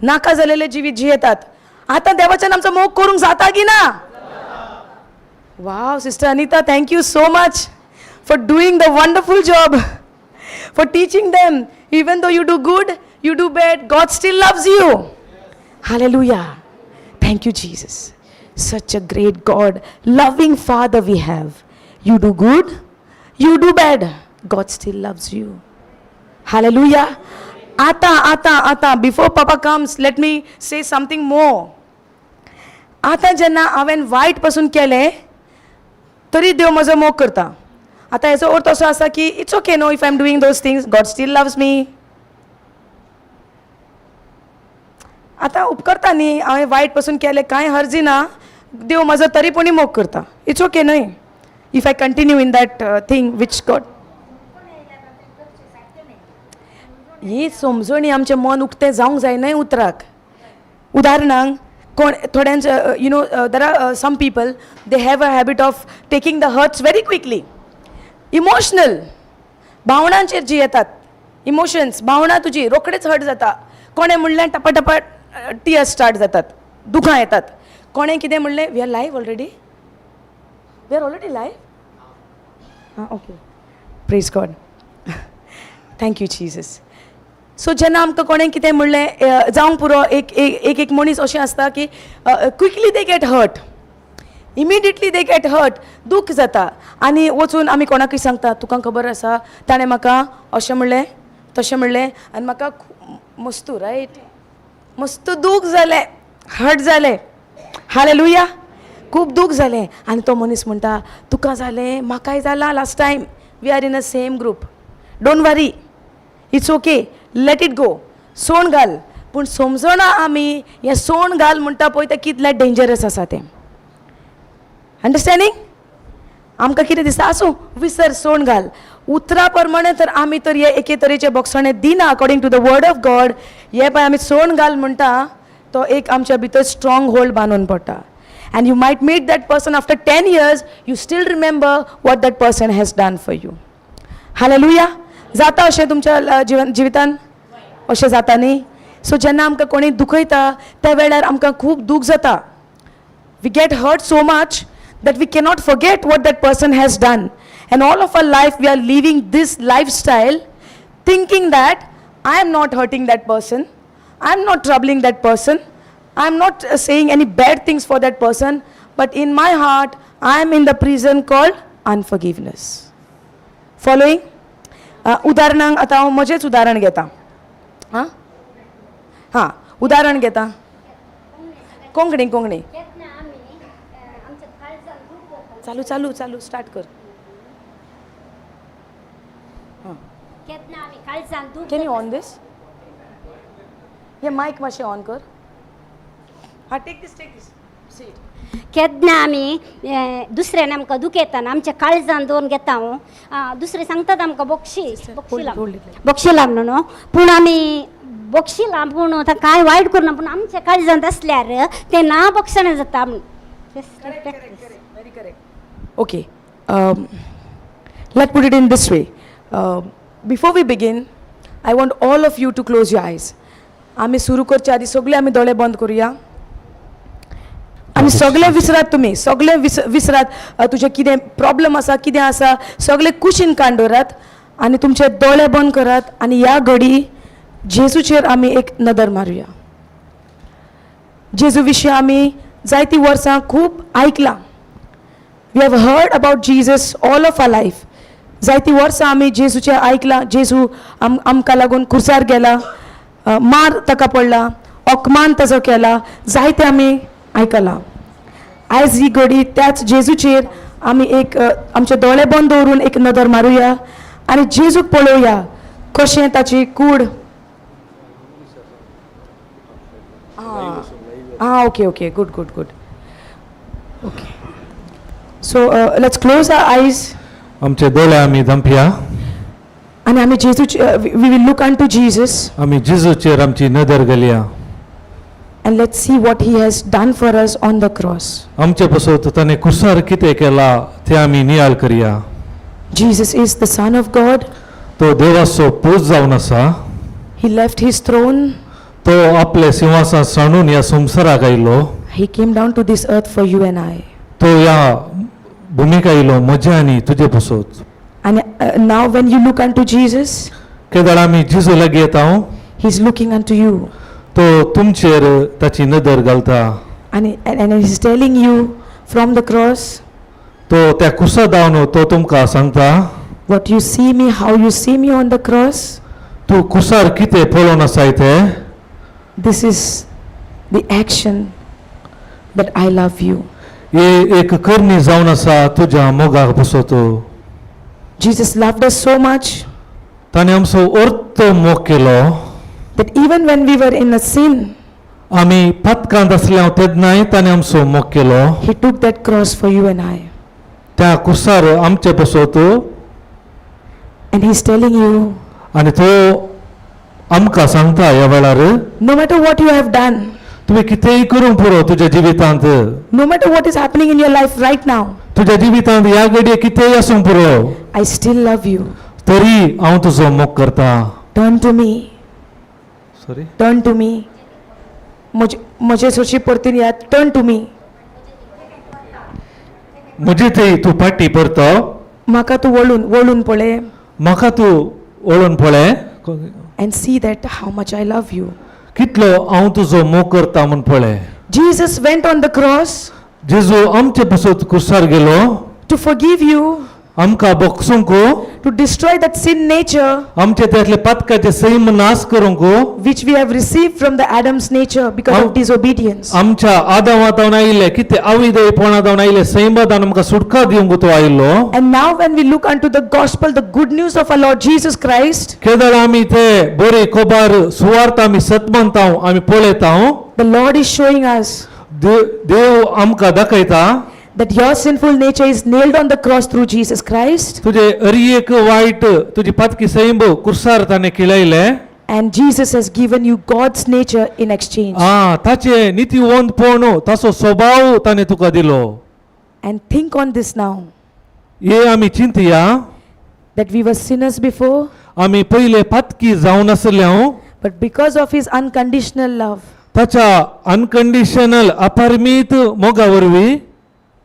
नाका जालेले जिवीत जियेतात. आतां देवाच्यान आमचो मोग करूंक जाता की ना? Wow, Sister Anita, thank you so much for doing the wonderful job, for teaching them. Even though you do good, you do bad, God still loves you. Hallelujah. Thank you, Jesus. Such a great God, loving Father we have. You do good, you do bad, God still loves you. Hallelujah. आता आता आता, before Papa comes, let me say something more. आतां जेन्ना हांवें वायट पासून केलें तरी देव म्हजो मोग करता. आतां हेजो अर्थ असो आसा की it's okay, no? If I am doing those things, God still loves me. आतां उपकरता न्ही, हांवें वायट पासून केलें, कांय हर्जी ना, देव म्हजो तरी पुणी मोग करता. It's okay न्हय, if I continue in that thing which God. ही समजणी आमचें मन उक्तें जावंक जाय न्हय उतराक. उदाहरणाक कोण थोड्यांचे, there are some people, they have a habit of taking the hurts very quickly. Emotional, भावनांचेर जी येतात इमोशन्स, भावना तुजी रोखडेच हर्ट जाता. कोणें म्हणलें, टपाटपा टियर्स स्टार्ट जातात, दुखां येतात. कोणें कितें म्हणलें, we are live already, we are already live. आं, okay, praise God, thank you Jesus. So जेन्ना आमकां कोणें कितें म्हणलें, जावंक पुरो, एक एक एक एक मनीस अशें आसता की quickly they get hurt, immediately they get hurt, दूख जाता आनी वचून आमी कोणाकूय सांगता, तुका खबर आसा ताणें म्हाका अशें म्हणलें, तशें म्हणलें, आनी म्हाका मस्तू, रायट, मस्त दूख जालें, हर्ट जालें. हालेलुया. खूब दूख जालें. आनी तो मनीस म्हणटा, तुका जालें, म्हाकाय जालां last time, we are in a same group, don't worry, it's okay, let it go, सोण घाल. पूण समजना आमी हें सोण घाल म्हणटा पळय तें कितलें डेंजरस आसा तें. अंडरस्टँडींग? आमकां कितें दिसता, आसूं, विसर, सोण घाल. उतरा प्रमाणे तर आमी तर हे एके तरेचे बोगसणे दिना according to the word of God. हे पळय आमी सोण घाल म्हणटा तो एक आमच्या भितर स्ट्रॉंग होल्ड बांदून पडटा. And you might meet that person after 10 years, you still remember what that person has done for you. Hallelujah. जाता अशें तुमच्या जिवन जिवितान अशें जाता न्ही? सो जेन्ना आमकां कोणी दुखयता त्या वेळार आमकां खूब दूख जाता. We get hurt so much that we cannot forget what that person has done. And all of our life we are living this lifestyle thinking that I am not hurting that person, I am not troubling that person, I am not saying any bad things for that person, but in my heart I am in the prison called unforgiveness. Following? उदाहरणाक आतां हांव म्हजेंच उदाहरण घेता. आं, हां, उदाहरण घेता. कोंकणी, कोंकणी. चालू चालू चालू, स्टार्ट कर. Can you on this? हे मायक मातशें ऑन कर. हां, take this, take this seat. केन्ना आमी दुसऱ्यान आमकां दुखयताना आमच्या काळजान दवरून घेता. दुसरे सांगतात आमकां, बोक्षी, बोक्षिला, बोक्षिला म्हणून, पूण आमी बोक्षिला, पूण आतां कांय वायट करुना, पूण आमच्या काळजांत आसल्यार तें ना बोक्षणें जाता म्हूण. Very correct. Okay, let put it in this way. Before we begin, I want all of you to close your eyes. आमी सुरू करचे आदी सगळे आमी दोळे बंद करुया आनी सगळे विसरात. तुमी सगळे विसरात. तुजें कितें प्रॉब्लम आसा, कितें आसा, सगळे कुशीन काण दवरात आनी तुमचे दोळे बंद करात आनी ह्या घडी जेजूचेर आमी एक नदर मारुया. जेजू विशीं आमी जायतीं वर्सां खूब आयकलां. We have heard about Jesus all of our life. जायतीं वर्सां आमी जेजूचें आयकलां. जेजू आमकां लागून खुर्सार गेला, मार ताका पडला, अपमान ताजो केला, जायतें आमी आयकलां. आयज ही घडी त्याच जेजूचेर आमी एक आमचे दोळे बंद दवरून एक नदर मारुया आनी जेजूक पळोवया, कशें ताची कूड. आं, okay, okay, good, good, good. Okay, so let's close our eyes. आमचे दोळे आमी धांपया. आनी आमी जेजूचे, we will look unto Jesus. आमी जेजूचेर आमची नदर घालया. And let's see what he has done for us on the cross. आमचे पासत ताणें कुसार कितें केला तें आमी नियाळ करया. Jesus is the Son of God. तो देवाचो पूत जावन आसा. He left his throne. तो आपले सिंहासन सांडून ह्या संवसाराक आयलो. He came down to this earth for you and I. तो ह्या भुमीक आयलो म्हज्या आनी तुजे पसत. And now when you look unto Jesus, केदळ आमी जेजू लागीं येता, he's looking unto you. तो तुमचेर ताची नदर घालता. And he's telling you from the cross, तो त्या कुसा धांवन तो तुमकां सांगता, what you see me, how you see me on the cross, तूं कुसार कितें पळोवन आसाय तें, this is the action that I love you. हे एक करणी जावन आसा तुज्या मोगाक पसत. Jesus loved us so much ताणें आमचो अर्थ मोग केलो that even when we were in a sin, आमी पातकांत आसले हांव तेन्नाय ताणें आमचो मोग केलो. he took that cross for you and I. त्या कुसार आमचे पसत. And he's telling you, आनी तो आमकां सांगता ह्या वेळार, no matter what you have done, तुवें कितेंय करूंक पुरो तुज्या जिवितांत, no matter what is happening in your life right now, तुज्या जिवितांत ह्या घडये कितेंय आसूंक पुरो, I still love you. तरी हांव तुजो मोग करता. Turn to me. Sorry. Turn to me. म्हजे म्हजे सरशी परतून येयात. Turn to me. म्हजे थंय तूं फाटी परतो. म्हाका तूं वळून वळून पळय म्हाका तूं वळून पळय and see that how much I love you. कितलो हांव तुजो मोग करता म्हूण पळय. Jesus went on the cross जेजू आमचे पसत कुसार गेलो to forgive you, आमकां बक्षूंक, to destroy that sin nature आमचे त्यातले पातकाचे सैम नाश करूंक which we have received from the Adam's nature because of disobedience. आमच्या आदावा जावन आयिल्ले कितें आविदयपणा जावन आयिल्ले सैमा जावन आमकां सुटका दिवंक तो आयिल्लो. And now when we look unto the gospel, the good news of our Lord Jesus Christ, केदळ आमी ते बरी खबर सुवार्थ आमी सत मानता, आमी पळयता, the Lord is showing us देव आमकां दाखयता that your sinful nature is nailed on the cross through Jesus Christ, तुजे हर एक वायट तुजी पातकी सैम कुर्सार ताणें खिळयलें and Jesus has given you God's nature in exchange. आ ताचें नितीवंतपण ताचो स्वभाव ताणें तुका दिलो. And think on this now, हे आमी चिंतया that we were sinners before, आमी पयले पातकी जावन आसले हांव, but because of his unconditional love, ताच्या अनकंडिशनल अपरिमीत मोगा वरवीं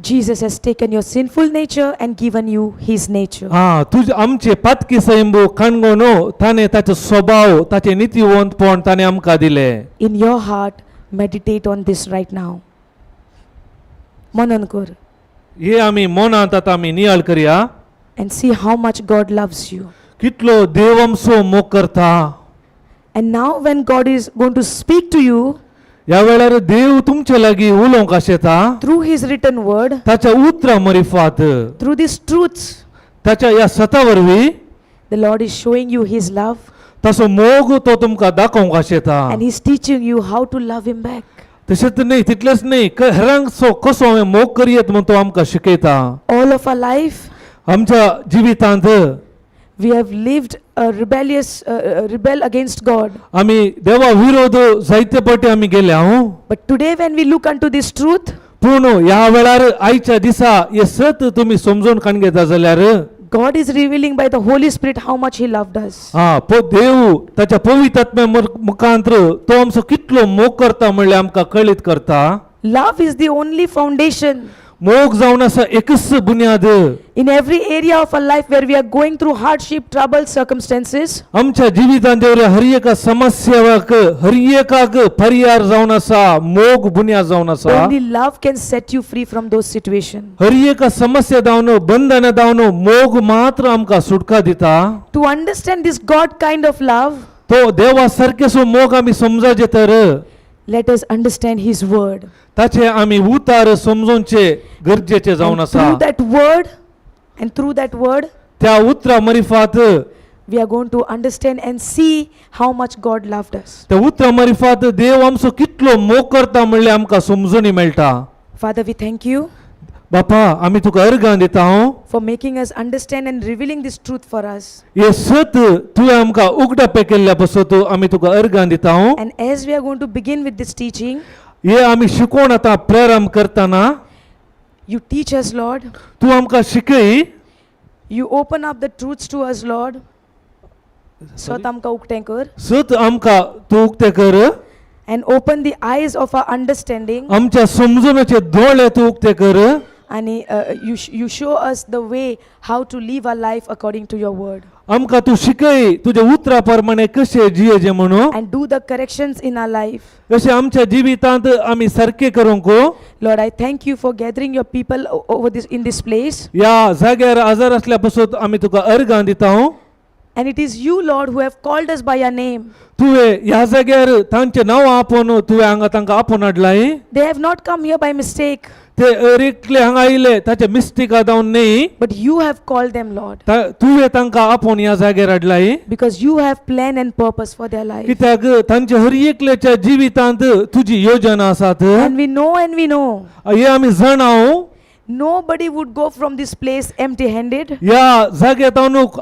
Jesus has taken your sinful nature and given you his nature. हा तुज आमचे पातकी सैंबू काणगोन ताणें ताचो स्वभाव ताचें नितीवंतपण ताणें आमकां दिलें. In your heart, meditate on this right now. मनन कर हे आमी मनांत आतां आमी नियाळ करया and see how much God loves you. कितलो देव आमचो मोग करता. And now, when God is going to speak to you ह्या वेळार देव तुमचे लागीं उलोवंक आशेता through his written word, ताच्या उतरां मरिफात, through these truths, ताच्या ह्या सता वरवीं the Lord is showing you his love ताचो मोग तो तुमकां दाखोवंक आशेता. And he's teaching you how to love him back. तशेंच न्ही, तितलेंच न्ही, हेरांचो कसो हांवें मोग करयेत म्हूण तो आमकां शिकयता. All of our life, आमच्या जिवितांत we have lived a rebel against God. आमी देवा विरोध जायते पाटी आमी गेले हांव. But today, when we look unto this truth, पूण ह्या वेळार आयच्या दिसा हे सत तुमी समजून काण घेता जाल्यार, God is revealing by the Holy Spirit how much He loved us. हा देव ताच्या पवित्र आत्म्या मुखांत्र तो आमचो कितलो मोग करता म्हणल्यार आमकां कळीत करता. Love is the only foundation मोग जावन आसा एकच बुन्याद in every area of our life where we are going through hardship, trouble, circumstances. आमच्या जिवितांत देवरे हर एका समस्याक हर एकाक पर्याय जावन आसा मोग बुन्याद जावन आसा. Only love can set you free from those situations. हर एका समस्या जावन बंधना जावन मोग मात्र आमकां सुटका दिता. To understand this God kind of love, तो देवा सारकेसो मोग आमी समजाचे तर let us understand His word. ताचे आमी उतार समजोवचे गरजेचे जावन And आसा. through that word, and through that word, त्या उतरा मरिफात we are going to understand and see how much God loved us. त्या उतरा मरिफात देव आमचो कितलो मोग करता म्हणल्यार आमकां समजूनी मेळटा. Father, we thank you बापा, आमी तुका अर्गां दिता हांव for making us understand and revealing this truth for us. हे सत तुवें आमकां उगडापे केल्ल्या पासत आमी तुका अर्गां दिता हांव. And as we are going to begin with this teaching, हे आमी शिकोवन आतां प्रारंभ करतना, you teach us, Lord. तूं आमकां शिकय. You open up the truths to us, Lord. सत आमकां उक्तें कर सत आमकां तूं उक्तें कर. And open the eyes of our understanding. आमच्या समजुनाचे दोळे तूं उक्ते कर. आणि you show us the way how to live our life according to your word. आमकां तूं शिकय तुज्या उतरा प्रमाणे कशें जियेचें म्हणून. And do the corrections in our life. अशें आमच्या जिवितांत आमी सारकें करूंक. Lord, I thank you for gathering your people over this in this place. ह्या जाग्यार आजार आसल्या पासून आमी तुका अर्गां दिता. And it is you, Lord, who have called us by your name. तुवें ह्या जाग्यार तांचें नांव आपोवन तुवें हांगा तांकां आपोवन हाडलाय. They have not come here by mistake, ते एकले हांगा आयले ताचे मिस्टेका जावन न्ही. But you have called them, Lord, तुवें तांकां आपोवन ह्या जाग्यार हाडलाय. Because you have plan and purpose for their life. कित्याक तांच्या हर एकल्याच्या जिवितांत तुजी योजना आसात. And we know and we know हे आमी जाणाव, nobody would go from this place empty handed. ह्या जाग्यार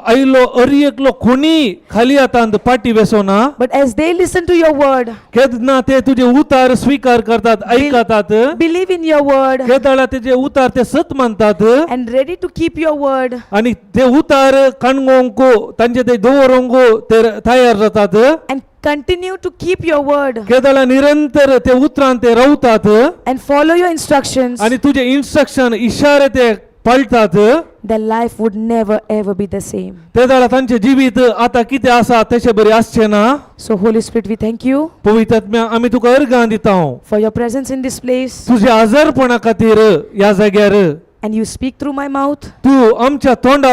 आयलो हर एकलो कोणी खाली हातांत पाटी बेसोना. But as they listen to your word, केन्ना ते तुजे उतार स्विकार करतात, आयकतात, believe in your word, केदळा तेजे उतार ते सत मानतात, and ready to keep your word, आनी ते उतार काणगोंक तांचे ते दवरूंक ते तयार जातात, and continue to keep your word, केदळा निरंतर ते उतरान ते रावतात, and follow your instructions, आनी तुजे इन्स्ट्रक्शन इशारे ते पाळटात, their life would never ever be the same. ते जाल्यार तांचें जिवीत आतां कितें आसा तशें बरें आसचें ना. So, Holy Spirit, we thank you पवित्र आत्म्या, आमी तुका अर्गां दिता for your presence in this place. तुज्या आजारपणा खातीर ह्या जाग्यार. And you speak through my mouth, तूं आमच्या तोंडा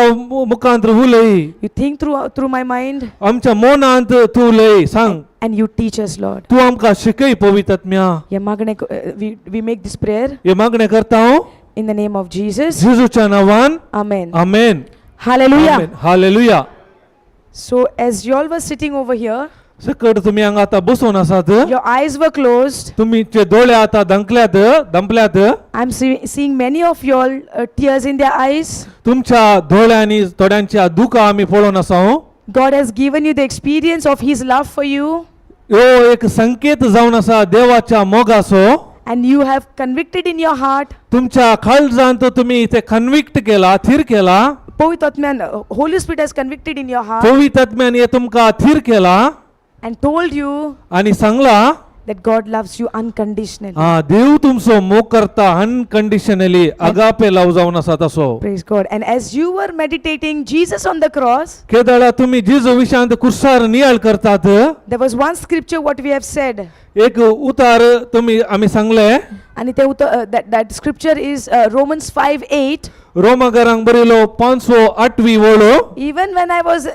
मुखांत उलय. You think through my mind, आमच्या मनांत तूं उलय सांग. And you teach us, Lord. तूं आमकां शिकय पवित्र आत्म्या. या मागणे, we make this prayer हे मागणें करता हांव in the name of Jesus. जेजूच्या नांवान. Amen. Amen. Hallelujah. Hallelujah. So, as you all were sitting over here, सकट तुमी हांगा आतां बसून आसात, your eyes were closed. तुमचे दोळे आतां धांकल्यात धांपल्यात. I'm seeing many of you all tears in their eyes. तुमच्या दोळ्यांनी थोड्यांच्या दुकां आमी पळोवन आसा. God has given you the experience of His love for you, ह्यो एक संकेत जावन आसा देवाच्या मोगाचो. And you have convicted in your heart. तुमच्या काळजांत तुमी ते कन्विक्ट केला, थीर केला. पवित्र आत्म्यान, Holy Spirit has convicted in your heart पवित्र आत्म्यान हे तुमकां थीर केला and told you आणि सांगला that God loves you unconditionally. हा देव तुमचो मोग करता अनकंडिशनली, अगापे लाव जावन आसा तसो. Praise God. And as you were meditating Jesus on the cross, केदळा तुमी जेजू विशांत कुर्सार नियाळ करतात, there was one scripture what we have said. एक उतार तुमी आमी सांगले. आणि ते that scripture is Romans 5:8. रोमागरांक बरयलो पांचवो आठवी वळो. Even when I was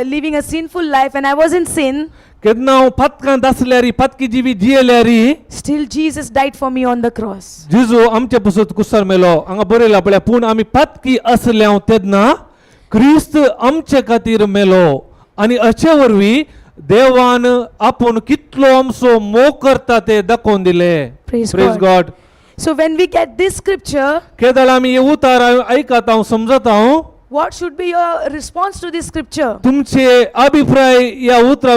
living a sinful life and I was in sin, केन्ना हांव पातकांत आसल्यारी, पातकी जिवी जियेल्यारी, still Jesus died for me on the cross. जेजू आमचे पसत कुसार मेलो. हांगा बरयला पळया, पूण आमी पातकी आसले हांव तेन्ना क्रिस्त आमचे खातीर मेलो आनी अशे वरवीं देवान आपूण कितलो आमचो मोग करता ते दाखोवन दिले. Praise praise God. God. So when we get this scripture, केदळ आमी हे उतार आयकता हांव, समजता हांव, what should be your response to this scripture? तुमचे अभिप्राय ह्या उतरा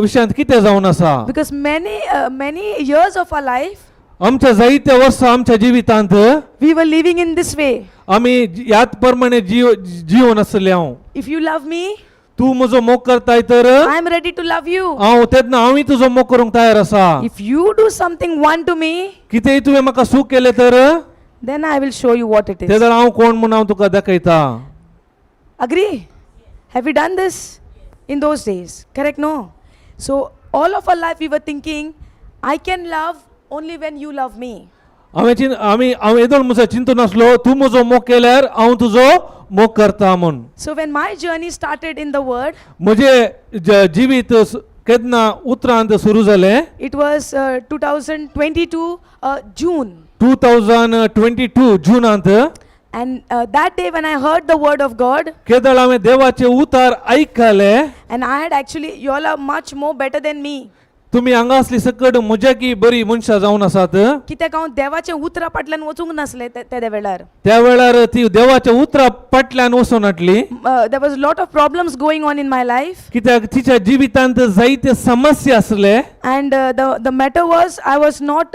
विशयांत कितें जावन आसा? Because many years of our life, आमच्या जायत्या वर्सां आमच्या जिवितांत we were living in this way. आमी ह्याच प्रमाणे जीव जिवन आसले हांव. If you love me, तूं म्हजो मोग करताय तर I am ready to love you. हांव तेन्ना हांवूय तुजो मोग करूंक तयार आसा. If you do something one to me, कितेंय तुवें म्हाका सूख केलें तर, then I will show you what it is. तेन्ना हांव कोण म्हूण हांव तुका दाखयता. Agree? Have we done this in those days? Correct? No. So, all of our life we were thinking, I can love only when you love me. हांवें चिंत आमी हांव येदोळ म्हजो चिंतून आसलो, तूं म्हजो मोग केल्यार हांव तुजो मोग करता म्हूण. So, when my journey started in the Word, म्हजें जिवीत केन्ना उतरांत सुरू जालें, it was 2022 June. 2022 जुनांत. And that day, when I heard the Word of God, केदळ हांवें देवाचे उतार आयकले, and I had actually, you all are much more better than me. तुमी हांगा आसली सकट म्हज्याकी बरी मनशां जावन आसात. कित्याक हांव देवाच्या उतरा फाटल्यान वचूंक नासलें तेद्या वेळार. त्या वेळार ती देवाच्या उतरा फाटल्यान वचून हाडली. There was lot of problems going on in my life. कित्याक तिच्या जिवितांत जायते समस्या आसले. And the matter was, I was not,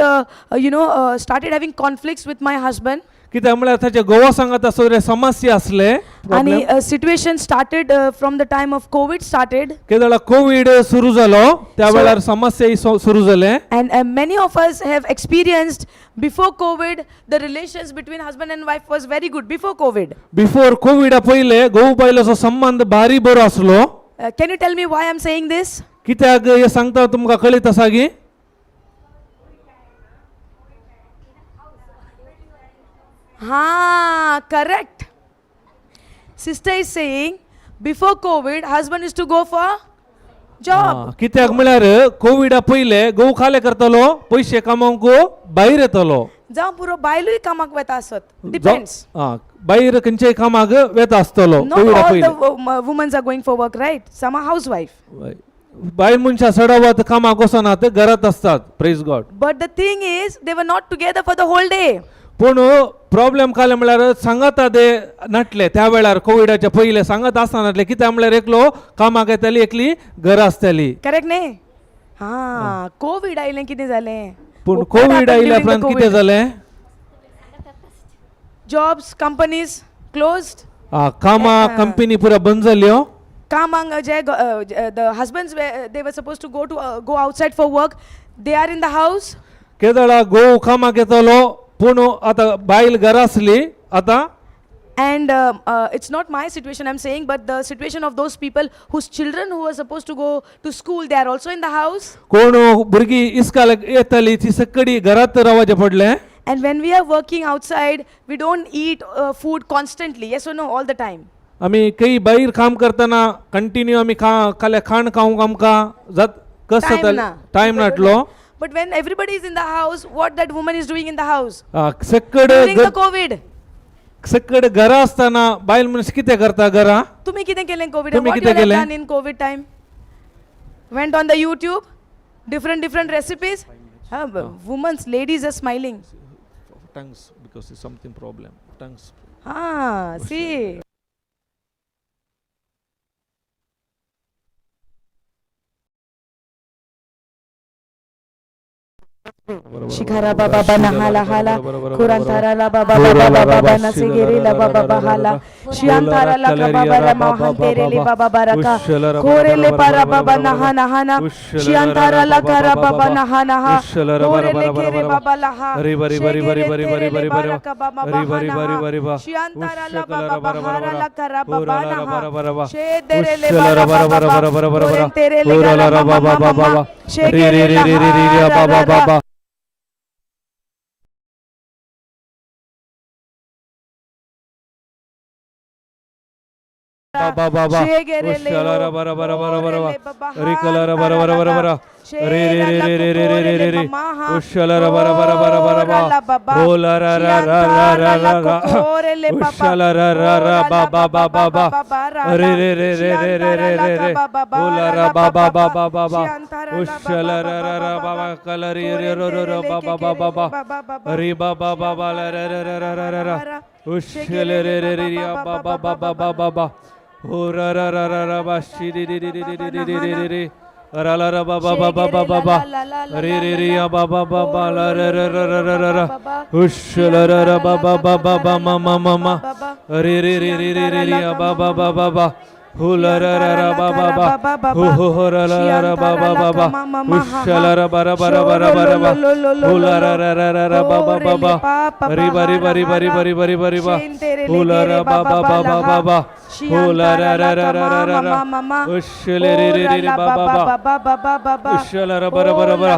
started having conflicts with my husband. कित्याक म्हळ्यार ताच्या गोवा सांगात सगळे समस्या आसले. आनी situation started from the time of COVID started. केदळा Covid सुरू जालो त्या वेळार समस्या सुरू जाले. And many of us have experienced before COVID, the relations between husband and wife was very good before COVID. Before कोविडा पयले घोव बायलोचो संबंद भारी बरो आसलो. Can you tell me why I'm saying this? कित्याक हे सांगता तुमकां कळीत आसा की? Ha, correct. Sister is saying before COVID, husband used to go for job. हा, कित्याक म्हळ्यार कोविडा पयले घोव खाले करतालो पयशे कमोवंक भायर येतालो. जावं पुरो बायलूय कामाक वता आसत, डिपेंड्स. हा, भायर खंयच्याय कामाक वेता आसतलो Not कोविडा all पयले. the women are going for work, right? Some are housewife. बायल मनशां चडावत कामाक वचनात, घरात आसतात. Praise God. But the thing is, they were not together for the whole day. पूण प्रॉब्लेम काले म्हळ्यार सांगाता ते नाटले त्या वेळार कोविडाच्या पयले सांगात आसना नाटले, कित्याक म्हळ्यार एकलो कामाक येताली, एकली घरा आसताली. करेक्ट न्ही? हा, कोवीड आयलें कितें जालें? पूण What Covid happened आयल्या during the उपरांत कितें COVID? जालें? Jobs, companies closed. हा, कामां कंपनी पुरा बंद जाल्यो. कामांक जे the husbands, they were suppose to go outside for work, they are in the house. केदळा घोव कामाक येतालो पूण आतां बायल घरा आसली आतां. And it's not my situation I'm saying, but the situation of those people whose children who were supposed to go to school, they are also in the house. कोण भुरगीं इस्कालाक येताली ती सकडी घरात रावचें पडलें. And when we are working outside, we don't eat food constantly, yes or no, all the time. आमी खंय भायर काम करतना कंटिन्यू आमी खा खाल्या खाण खावंक आमकां जात कस Time ना. Time नाटलो. But when everybody is in the house, what that woman is doing in the house सकड during the COVID? सकड घरा आसतना बायल मनीस कितें करता घरा? तुम्ही कितें केलें कोविड? तुम्ही What कितें you have केलें? done in COVID time? Went on the YouTube, different different recipes. Women's, ladies are smiling. Tongues because is something problem tongues. Ah, see. Shikhara baba bana hala hala Kurantara la baba baba baba bana segere la baba bahala Shiantara la baba la mahantere le baba baraka Korele para baba naha naha na Shiantara la kara baba naha naha Korele kere baba laha Shegere tere le baraka baba baha Shiantara la baba bahara la kara baba naha Shedere le bara baba Korentere le gara mama mama Shegere la ha ra ra ra. हो रा रा रा रा रा बा शी री री री री री री री री री रा ला रा बा बा बा बा बा बा बा रे रे रे या बा बा बा बा ला रा रा रा रा रा रा रा उश ला रा रा बा बा बा बा बा मा मा मा मा रे रे रे रे रे रे रे या बा बा बा बा बा हो ला रा रा रा बा बा बा हो हो हो रा ला रा रा बा बा बा बा उश ला रा बा रा बा रा बा रा बा रा बा हो ला रा रा रा रा रा बा बा बा बा रे बा रे बा रे बा रे बा रे बा रे बा रे बा हो ला रा बा बा बा बा बा बा हो ला रा रा रा रा रा रा रा उश ले रे रे रे रे बा बा बा उश ला रा बा रा बा रा बा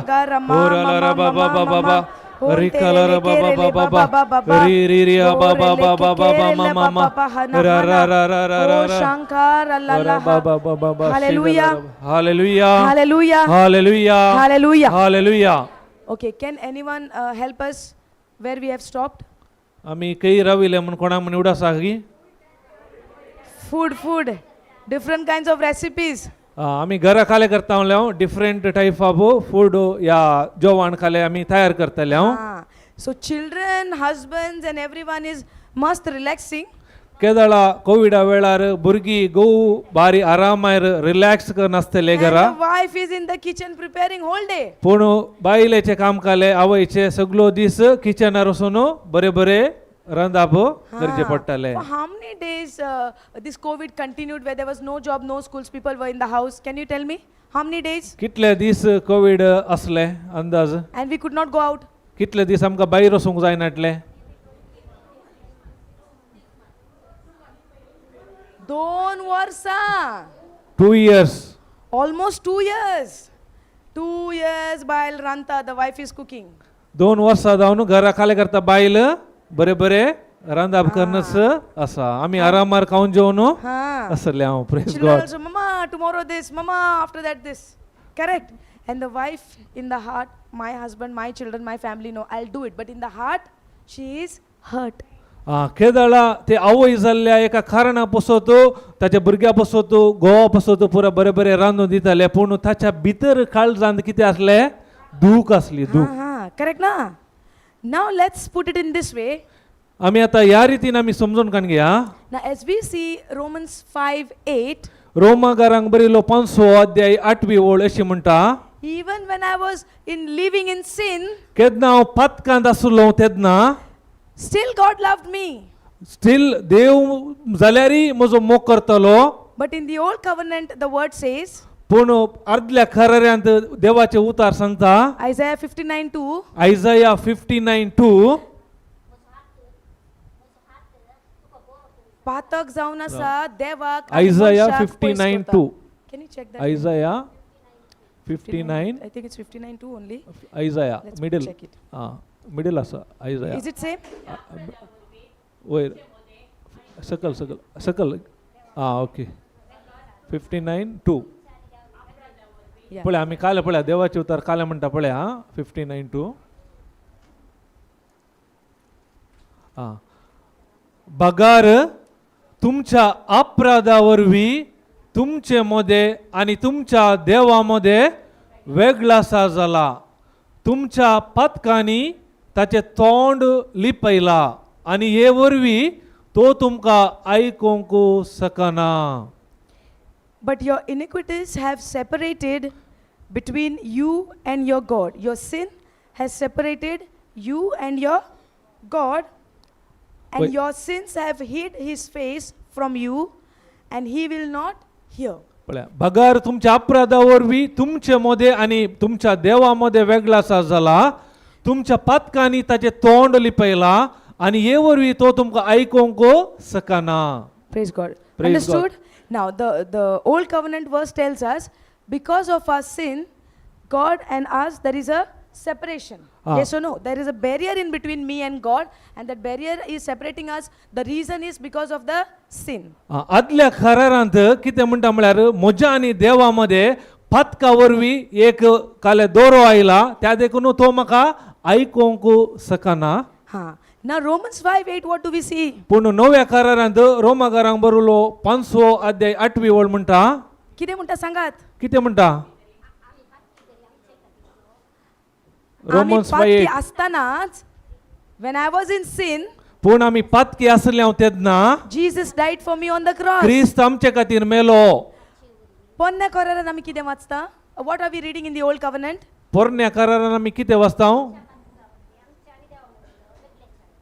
हो रा ला रा बा बा बा बा बा री का ला रा बा बा बा बा बा री री री आ बा बा बा बा बा बा मा मा मा रा रा रा रा रा रा रा रा बा बा बा बा बा. Hallelujah. Hallelujah. Hallelujah. Hallelujah. Hallelujah. Hallelujah. Okay, can anyone help us where we have stopped? आमी खंय राविले म्हूण कोणाक म्हूण उडास आहा की? Food, food, different kinds of recipes. आमी घरा खाले करता म्हणल्यार डिफरंट टायप ऑफ फूड या जेवण खाले आमी तयार करतले हांव. Ah, so children, husbands, and everyone is must relaxing. केदळा कोविडा वेळार भुरगीं गोव बारी आरामार रिलॅक्स करून आसतले And घरा. the wife is in the kitchen preparing whole day. पूण बायलेचें काम काले आवयचे सगलो दीस किचनार वचून बरे बरे रांदप गरजे पडटाले. For how many days this COVID continued where there was no job, no schools, people were in the house? Can you tell me? How many days? कितले दीस कोवीड असले अंदाज? And we could not go out. कितले दीस आमकां भायर वचूंक जायनाटले? दोन वर्सां. 2 years. Almost 2 years. 2 years बायल रांदता, the wife is cooking. 2 वर्सां जावन घरा खाले करता बायल बरे बरे रांदाप करनच आसा, आमी आरामार खावन जेवन आसले हांव. Praise Children God. also, "Mama, tomorrow this, Mama, after that this." Correct. And the wife in the heart, my husband, my children, my family know, I'll do it. But in the heart, she is hurt. केदळा ते आवय जाल्ल्या एका कारणा पसत, ताच्या भुरग्या पसत, घोवा पसत पुरा बरे बरे रांदून दिताले, पूण ताच्या भितर काळजांत कितें आसलें? दूख आसली, दूख. Correct na? Now let's put it in this way. आमी आतां ह्या रितीन आमी समजून काण घेया. Now as we see Romans 5:8, रोमागारांक बरयलो पांचवो अध्याय आठवी ओळ अशी म्हणटा, even when I was in living in sin, केन्ना हांव पातकांत आसलो तेन्ना still God loved me. Still देव जाल्यारय म्हजो मोग करतलो. But in the old covenant, the word says, पूण अर्दल्या खऱ्यांत देवाचे उतार सांगता, Isaiah 59:2, Isaiah 59:2, पातक जावन आसा देवाक आनी आयझाया मनशाक पयस 59 करता. 2. Can you check that? Isaiah 59. I think it's 59:2 only. Isaiah Let's middle. Check it. आं, मिडल आसा आयझाया. Is it same? वयर सकल सकल सकल, आं, ओके, 59:2. Yeah. पळय आमी काल पळया देवाचे उतार काल म्हणटा, पळया आं, 59:2. आं, बगार तुमच्या अपराधा वरवीं तुमचे मदें आनी तुमच्या देवा मदें वेगळासा जाला, तुमच्या पातकांनी ताचें तोंड लिपयला आनी हे वरवीं तो तुमकां आयकूंक शकना. But your iniquities have separated between you and your God. Your sin has separated you and your God, and Wait. Your sins have hid his face from you, and he will not hear. पळया, बगार तुमच्या अपराधा वरवीं तुमचे मदें आनी तुमच्या देवा मदें वेगळासा जाला, तुमच्या पातकांनी ताचें तोंड लिपयला आनी हे वरवीं तो तुमकां आयकूंक शकना. Praise God. Praise Understood? Now, the old covenant verse tells us because of our sin, God and us, there is a separation. Ah. Yes or no? There is a barrier in between me and God, and that barrier is separating us. The reason is because of the sin. आं, आदल्या करारांत कितें म्हणटा म्हळ्यार म्हज्या आनी देवा मदें पातका वरवीं एक काले दोरो आयला, त्या देखून तो म्हाका आयकूंक शकना. Huh. Now, Romans 5:8, what do we see? पूण नव्या करारांत रोमागारांक बरयलो पांचवो अध्याय आठवी ओळ म्हणटा, कितें म्हणटा सांगात? कितें म्हणटा? आमी रोमन्स फाय पातकी एट. आसतनाच, when I was in sin, पूण आमी पातकी आसले हांव तेन्ना Jesus died for me on the cross. क्रिस्त आमचे खातीर मेलो. पोन्न्या करारान आमी कितें वाचता? What are we reading in the old covenant? पोरण्या करारान आमी कितें वाचता?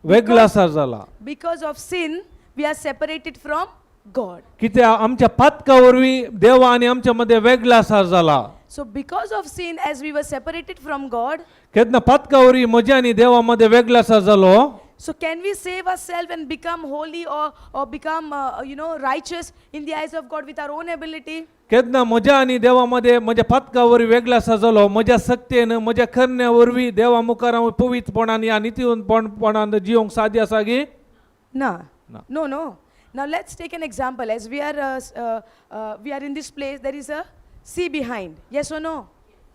वेगळासार जाला. Because of sin, we are separated from God. कित्या आमच्या पातका वरवीं देवा आनी आमच्या मदें वेगळासार जाला. So, because of sin, as we were separated from God, केन्ना पातका वरवीं म्हज्या आनी देवा मदें वेगळासार जालो, so can we save ourselves and become holy or become, righteous in the eyes of God with our own ability? केन्ना म्हज्या आनी देवा मदें म्हज्या पातका वरवीं वेगळासार जालो, म्हज्या सक्तेन म्हज्या करण्या वरवीं देवा मुखार हांव पवित्रपणान या नितीपणान जिवंक साध्य आसा गी? No. No. No. Now let's take an example. As we are in this place, there is a sea behind. Yes or no?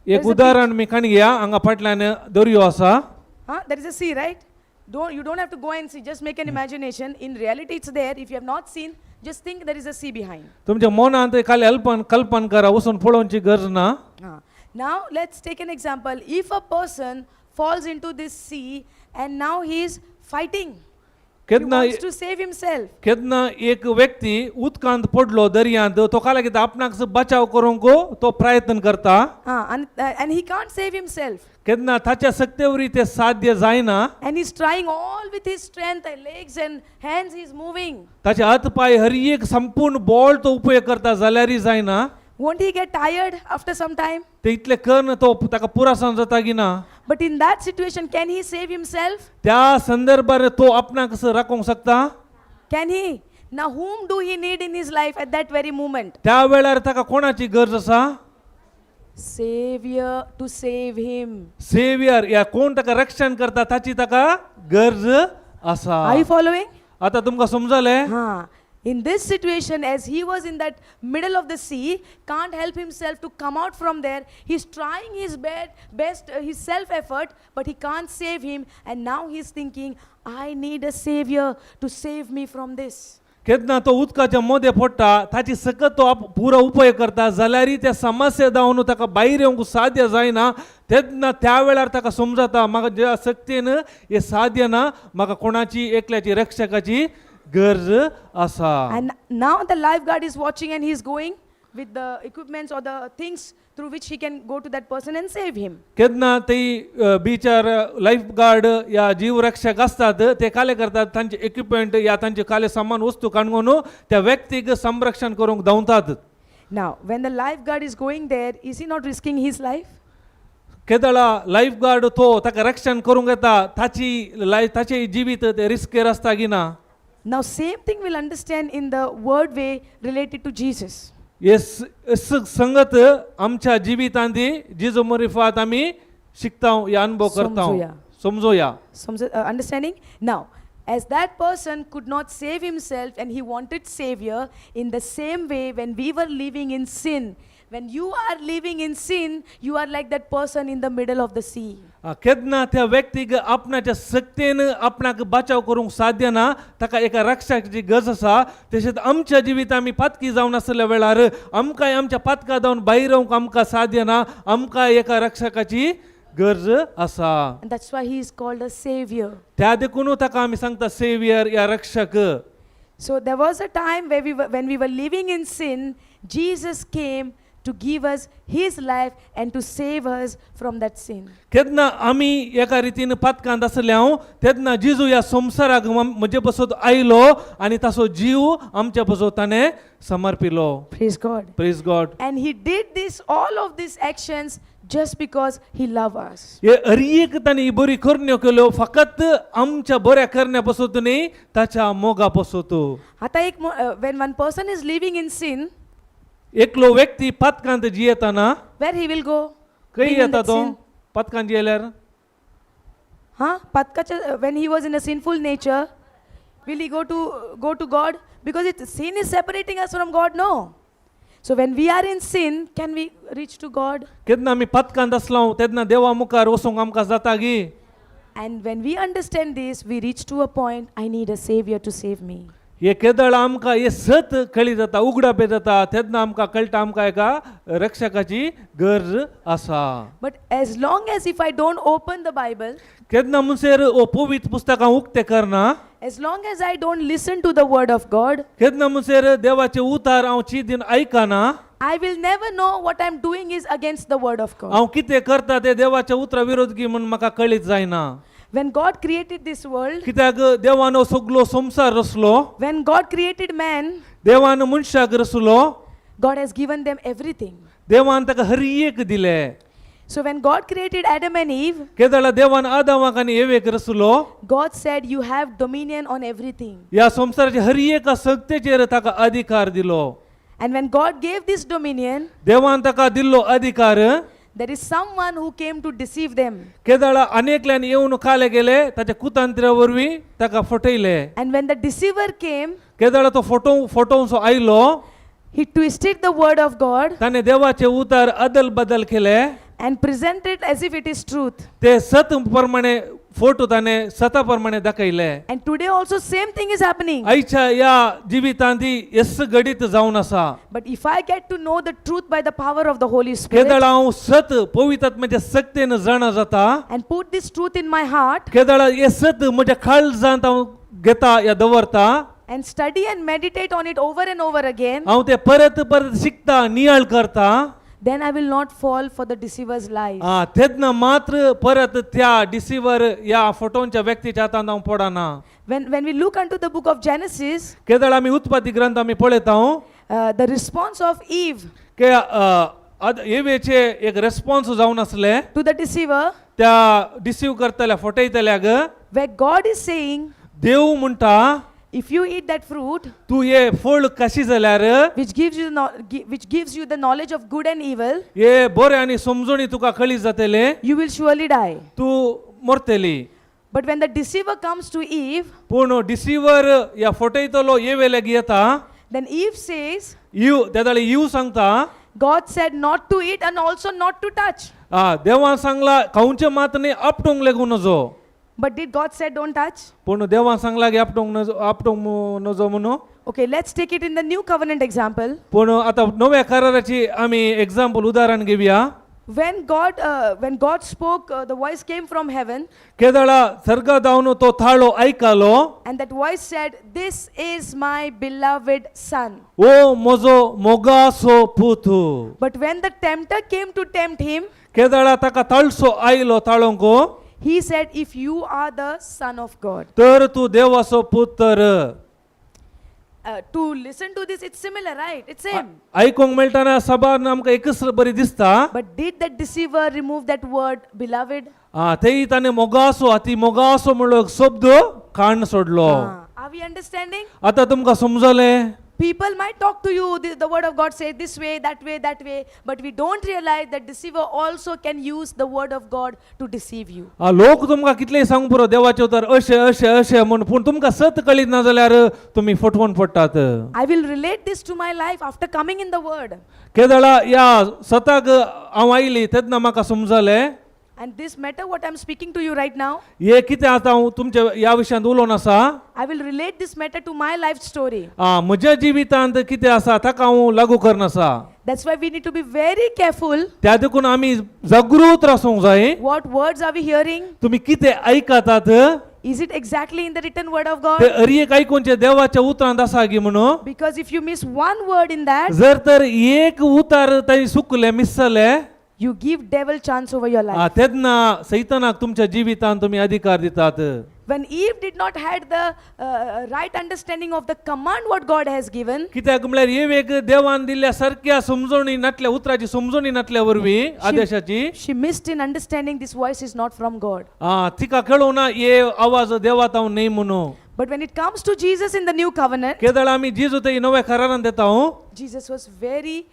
There एक is a उदाहरण मी काणी घेया, हांगा फाटल्यान दर्यो आसा. Huh? There is a sea, right? Don't you don't have to go and see. Just make an imagination. In reality, it's there. If you have not seen, just think there is a sea behind. तुमच्या मनांत खाली अल्पन कल्पन करा, वचून पळोवची गरज ना. Huh. Now let's take an example. If a person falls into this sea and now he is fighting, He केन्ना wants to save himself. केन्ना एक व्यक्ती उदकांत पडलो दर्यांत तो काय कितें आपणाक बचाव करूंक तो प्रयत्न करता. And he can't save himself. केन्ना ताच्या सक्तेवरी ते साध्य जायना. And he's trying all with his strength, and legs and hands, he's moving. ताचे हात पाय हर एक संपूर्ण बॉल तो उपयोग करता जाल्यारय जायना. Won't he get tired after some time? ते इतले करून तो ताका पुरासान जाता की ना. But in that situation, can he save himself? त्या संदर्भार तो आपणाक कसो राखूंक शकता? Can he? Now, whom do he need in his life at that very moment? त्या वेळार ताका कोणाची गरज आसा? Savior to save him. Saviour या कोण ताका रक्षण करता ताची ताका गरज आसा. Are you following? आता तुमकां समजलें? Huh. In this situation, as he was in that middle of the sea, can't help himself to come out from there. He's trying his best, his self effort, but he can't save him. And now he's thinking, I need a savior to save me from this. केन्ना तो उदकाच्या मदें पडटा ताची सकत तो पुरो उपयोग करता जाल्यारय त्या समस्या जावन ताका भायर येवंक साध्य जायना तेन्ना त्या वेळार ताका समजता म्हाका ज्या शक्तीन हें साध्य ना म्हाका कोणाची एकल्याची रक्षकाची गरज आसा. And now the lifeguard is watching and he's going with the equipments or the things through which he can go to that person and save him. केन्ना ती बिचार लायफ गार्ड या जीवरक्षक आसतात ते काले करतात तांचे इक्विपमेंट या तांचे काले सामान वस्तू काडून त्या व्यक्तीक संरक्षण करूंक धांवतात. Now, when the lifeguard is going there, is he not risking his life? केदळा life guard तो ताका रक्षण करूंक येता ताची लायफ ताचे जिवीत ते रिस्केर आसता की ना. Now, same thing we'll understand in the word way related to Jesus. हे संगत आमच्या जिवितांत जिजो मरिफात आमी शिकता या अनुभव करता. समजूया. समजूया. Understanding? Now, as that person could not save himself and he wanted savior, in the same way, when we were living in sin, when you are living in sin, you are like that person in the middle of the sea. केन्ना त्या व्यक्तीक आपणाच्या शक्तीन आपणाक बचाव करूंक साध्य ना ताका एका रक्षकाची गरज आसा. तशेंच आमच्या जिवित आमी पातकी जावन आसल्या वेळार आमकांय आमच्या पातका जावन भायर येवंक आमकां साध्य ना आमकां एका रक्षकाची गरज आसा. And that's why he is called a savior. त्या देखून ताका आमी सांगता सेवियर या रक्षक. So there was a time when we were living in sin, Jesus came to give us his life and to save us from that sin. केन्ना आमी एका रितीन पातकांत आसले हांव तेन्ना जेजू ह्या संवसाराक म्हजे पासत आयलो आनी ताचो जीव आमच्या पासत ताणें समर्पिलो. Praise God. Praise God. And he did this, all of these actions, just because he loved us. हे हर एक ताणें ही बरी करण्यो केल्यो फकत आमच्या बऱ्या करण्या पासत न्ही ताच्या मोगा पासत. आता एक when one person is living in sin, एकलो व्यक्ती पातकांत जियेतना where he will go? खंय Being in येता that तो sin? पातकांत जियेल्यार? Huh? Patkacha, when he was in a sinful nature, will he go to God? Because sin is separating us from God, no. So when we are in sin, can we reach to God? केन्ना आमी पातकांत आसलो तेन्ना देवा मुखार वचूंक आमकां जाता गी? And when we understand this, we reach to a point, I need a savior to save me. हे केदळ आमकां हे सत कळी जाता उगडापे जाता तेन्ना आमकां कळटा आमकां एका रक्षकाची गरज आसा. But as long as if I don't open the Bible, केन्ना म्हणसर हो पवित्र पुस्तकां उक्तें करना, as long as I don't listen to the word of God, केन्ना म्हणसर देवाचे उतार हांव चिंतीन आयकना, I will never know what I'm doing is against the word of God. हांव कितें करता तें देवाच्या उतरा विरोध की म्हूण म्हाका कळीत जायना. When God created this world, कित्याक देवान हो सगलो संवसार रचलो, when God created man, देवान मनशाक रचलो, God has given them everything. देवान ताका हर एक दिलें. So when God created Adam and Eve, केदळा देवान आदामाक आनी awake रचलो, God said, "You have dominion on everything." ह्या संवसाराच्या हर एका सक्तेचेर ताका अधिकार दिलो. And when God gave this dominion, देवान ताका दिल्लो अधिकार, there is someone who came to deceive them. केदळा अनेकल्यान येवन काले गेले ताच्या कुतंत्र्या वरवीं ताका फटयले. And when the deceiver came, केदळा तो फोटो फटोवचो आयलो, he twisted the word of God ताणें देवाचे उतार अदल बदल केले and presented as if it is truth. ते सत प्रमाणे फोटो ताणें सता प्रमाणे दाखयले. And today also same thing is happening. आयच्या ह्या जिवितांत येस घडीत जावन आसा. But if I get to know the truth by the power of the Holy Spirit केदळा हांव सत पवित्र सक्तेन जाणा जाता and put this truth in my heart, केदळा हे सत म्हज्या काळजांत हांव घेता या दवरता and study and meditate on it over and over again, हांव ते परत परत शिकता नियाळ करता then I will not fall for the deceiver's lies. आ, तेन्ना मात्र परत त्या डिसिवर या फोटोंच्या व्यक्तीच्या हातांत हांव पडना. When we look unto the book of Genesis, केदळ आमी उत्पत्ती ग्रंथ आमी पळयता the response of Eve के एवेचे एक रेस्पॉन्स जावन आसले to the deceiver, त्या डिसीव करतल्या फटयतल्याक. Where God is saying, देव म्हणटा, if you eat that fruit, तूं हे फळ कशी जाल्यार which gives you the, which gives you the knowledge of good and evil, हे बरें आनी समजणी तुका कळी जातले, you will surely die. तूं मरतली. But when the deceiver comes to Eve, पूण डिसिवर ह्या फटयतलो एवे लागीं येता, then Eve says, you तेदळे you सांगता, God said not to eat and also not to touch. आ देवान सांगला खावचें मात न्ही आपटूंक लेगून नजो. But did God say don't touch? पूण देवान सांगला की आपटूंक नजो, आपटूंक नजो म्हणून. Okay, let's take it in the new covenant example. पूण आतां नव्या कराराची आमी एग्जाम्पल उदाहरण घेवया. When God spoke, the voice came from heaven, केदळा सर्गा जावन तो थाळो आयकलो, and that voice said, "This is my beloved son." ओ म्हजो मोगासो पूत. But when the tempter came to tempt him, केदळा ताका ताळसो आयलो ताळोंक, he said, "If you are the son of God." तर तूं देवाचो पूत तर. To listen to this, it's similar, right? It's same. आयकूंक मेळटना सभान आमकां एकच बरी दिसता. But did that deceiver remove that word, beloved? आ तेय ताणें मोगासो अती मोगासो म्हणलो एक शब्द काण सोडलो. Ah, are we understanding? आतां तुमकां समजलें? People might talk to you, the word of God says this way, that way, that way, but we don't realize that deceiver also can use the word of God to deceive you. आ, लोक तुमकां कितलेय सांगू पुरो देवाचें उतर अशें अशें अशें म्हूण, पूण तुमकां सत कळीत ना जाल्यार तुमी फटवून पडटात. I will relate this to my life after coming in the word. केदळा ह्या सताक हांव आयली तेन्ना म्हाका समजलें. And this matter, what I'm speaking to you right now, हे कितें आतां हांव तुमच्या ह्या विशयांत उलोवन आसा, I will relate this matter to my life story. आ, म्हज्या जिवितांत कितें आसा ताका हांव लागू करन आसा. That's why we need to be very careful. त्या देखून आमी जागृत आसूंक जाय. What words are we hearing? तुमी कितें आयकतात? Is it exactly in the written word of ते God? अरी एक आयकुचे देवाच्या उतरांत आसा गी म्हणून. Because if you miss one word in that, जर तर एक उतार थंय चुकलें मिसलें, you give devil chance over your life. आ, तेन्ना सैतानाक तुमच्या जिवितांत तुमी अधिकार दितात. When Eve did not had the right understanding of the command what God has given, कित्याक म्हळ्यार एवेक देवान दिल्ल्या सारक्या समजणी नातल्या उतराची समजणी नातल्या वरवीं आदेशाची, she missed in understanding this voice is not from God. आ, तिका कळोवना हे आवाज देवा तावन न्ही म्हणून. But when it comes to Jesus in the new covenant, केदळ आमी जेजू थंय नव्या करारान देता हूं, Jesus was very,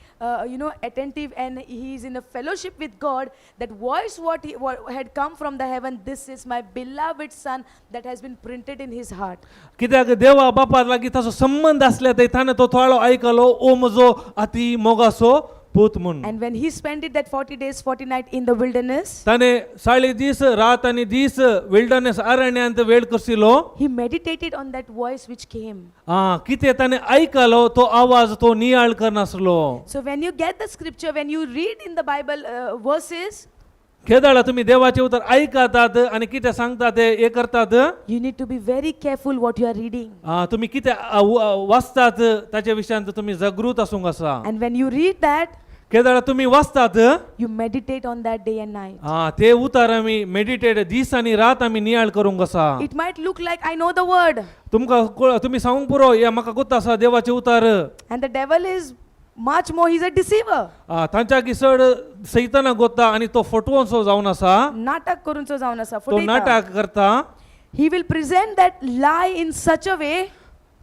attentive, and he is in a fellowship with God. That voice what had come from the heaven, "This is my beloved son," that has been printed in his heart. कित्याक देवा बापा लागीं ताचो संबंद आसल्या थंय ताणें तो थोडो आयकलो ओ म्हजो अती मोगासो पूत म्हूण. And when he spent it that 40 days, 40 nights in the wilderness, ताणें साळी दीस रात आनी दीस विल्डरनेस अरण्यांत वेळ करशिलो, he meditated on that voice which came. आ कितें ताणें आयकलो तो आवाज तो नियाळ करनासलो. So when you get the scripture, when you read in the Bible verses, केदळा तुमी देवाचें उतर आयकतात आनी कितें सांगता ते हे करतात, you need to be very careful what you are reading. आ, तुमी कितें वाचतात ताच्या विशयांत तुमी जागृत आसूंक आसा. And when you read that, केदळा तुमी वाचतात, you meditate on that day and night. आ, ते उतर आमी मेडिटेट दीस आनी रात आमी नियाळ करूंक आसा. It might look like I know the word, तुमकां तुमी सांगूंक पुरो हे म्हाका गोत्त आसा देवाचें उतर. and the devil is much more, he's a deceiver. आ, तांच्या चड सैताना गोत्ता आनी तो फटवोनसो जावन आसा. नाटक करूनचो जावन आसा, तो फटयता. नाटक करता. He will present that lie in such a way,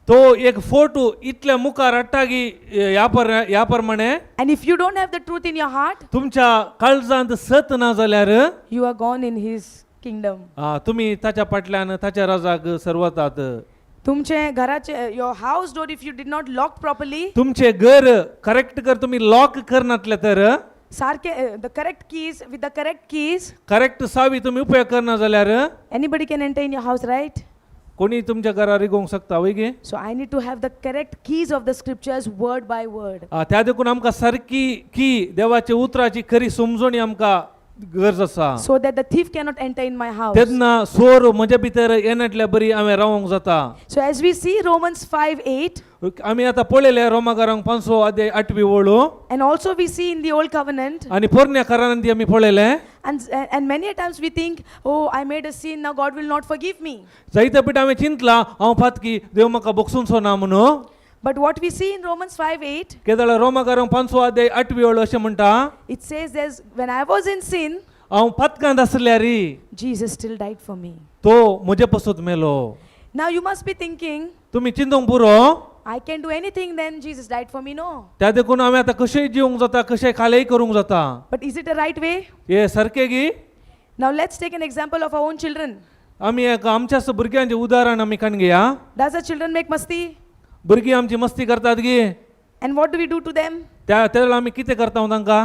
तो एक फोटो इतल्या मुखार हाडटा की ह्या पर ह्या प्रमाणे, and if you don't have the truth in your heart, तुमच्या काळजांत सत ना जाल्यार, you are gone in his kingdom. आ, तुमी ताच्या फाटल्यान ताच्या राजाक सरवतात. तुमचे घराचे, your house door, if you did not lock properly, तुमचे घर करेक्ट कर तुमी लॉक करनातले तर, सारखे the correct keys, with the correct keys, correct सावी तुमी उपयोग करना जाल्यार, anybody can enter in your house, right? कोणी तुमच्या घरा रिगोवंक शकता वय गे. So I need to have the correct keys of the scriptures word by word. आ, त्या देखून आमकां सारकी की देवाच्या उतराची खरी समजणी आमकां गरज आसा. So that the thief cannot enter in my house. तेन्ना चोर म्हज्या भितर येनाटल्या बरी हांवें रावंक जाता. So as we see Romans 5:8, आमी आतां पळयलें रोमाकारांक पांचवो अध्याय आठवी वळू and also we see in the old covenant, आनी पोरण्या करारान ती आमी पळयलें. and many a times we think, "Oh, I made a sin, now God will not forgive me." जायते पिठ हांवें चिंतलां हांव पातकी देव म्हाका बगसूनचो ना म्हणून. But what we see in Romans 5:8, केदळ रोमाकारांक पांचवो अध्याय आठवी वळ अशें म्हणटा, it says there's when I was in sin, हांव पातकांत आसल्यार Jesus still died for me. तो म्हजे पसत मेलो. Now you must be thinking, तुमी चिंतूंक पुरो, "I can do anything, then Jesus died for me." No. त्या देखून हांवें आतां कशेंय जिवंक जाता कशें खालेय करूंक जाता. But is it a right way? हे सारकें गी? Now let's take an example of our own children. आमी एक आमच्याच भुरग्यांचें उदाहरण आमी काडून घेया. Does our children make masti? भुरगीं आमची मस्ती करतात गी? And what do we do to them? त्या त्या वेळार आमी कितें करता तांकां?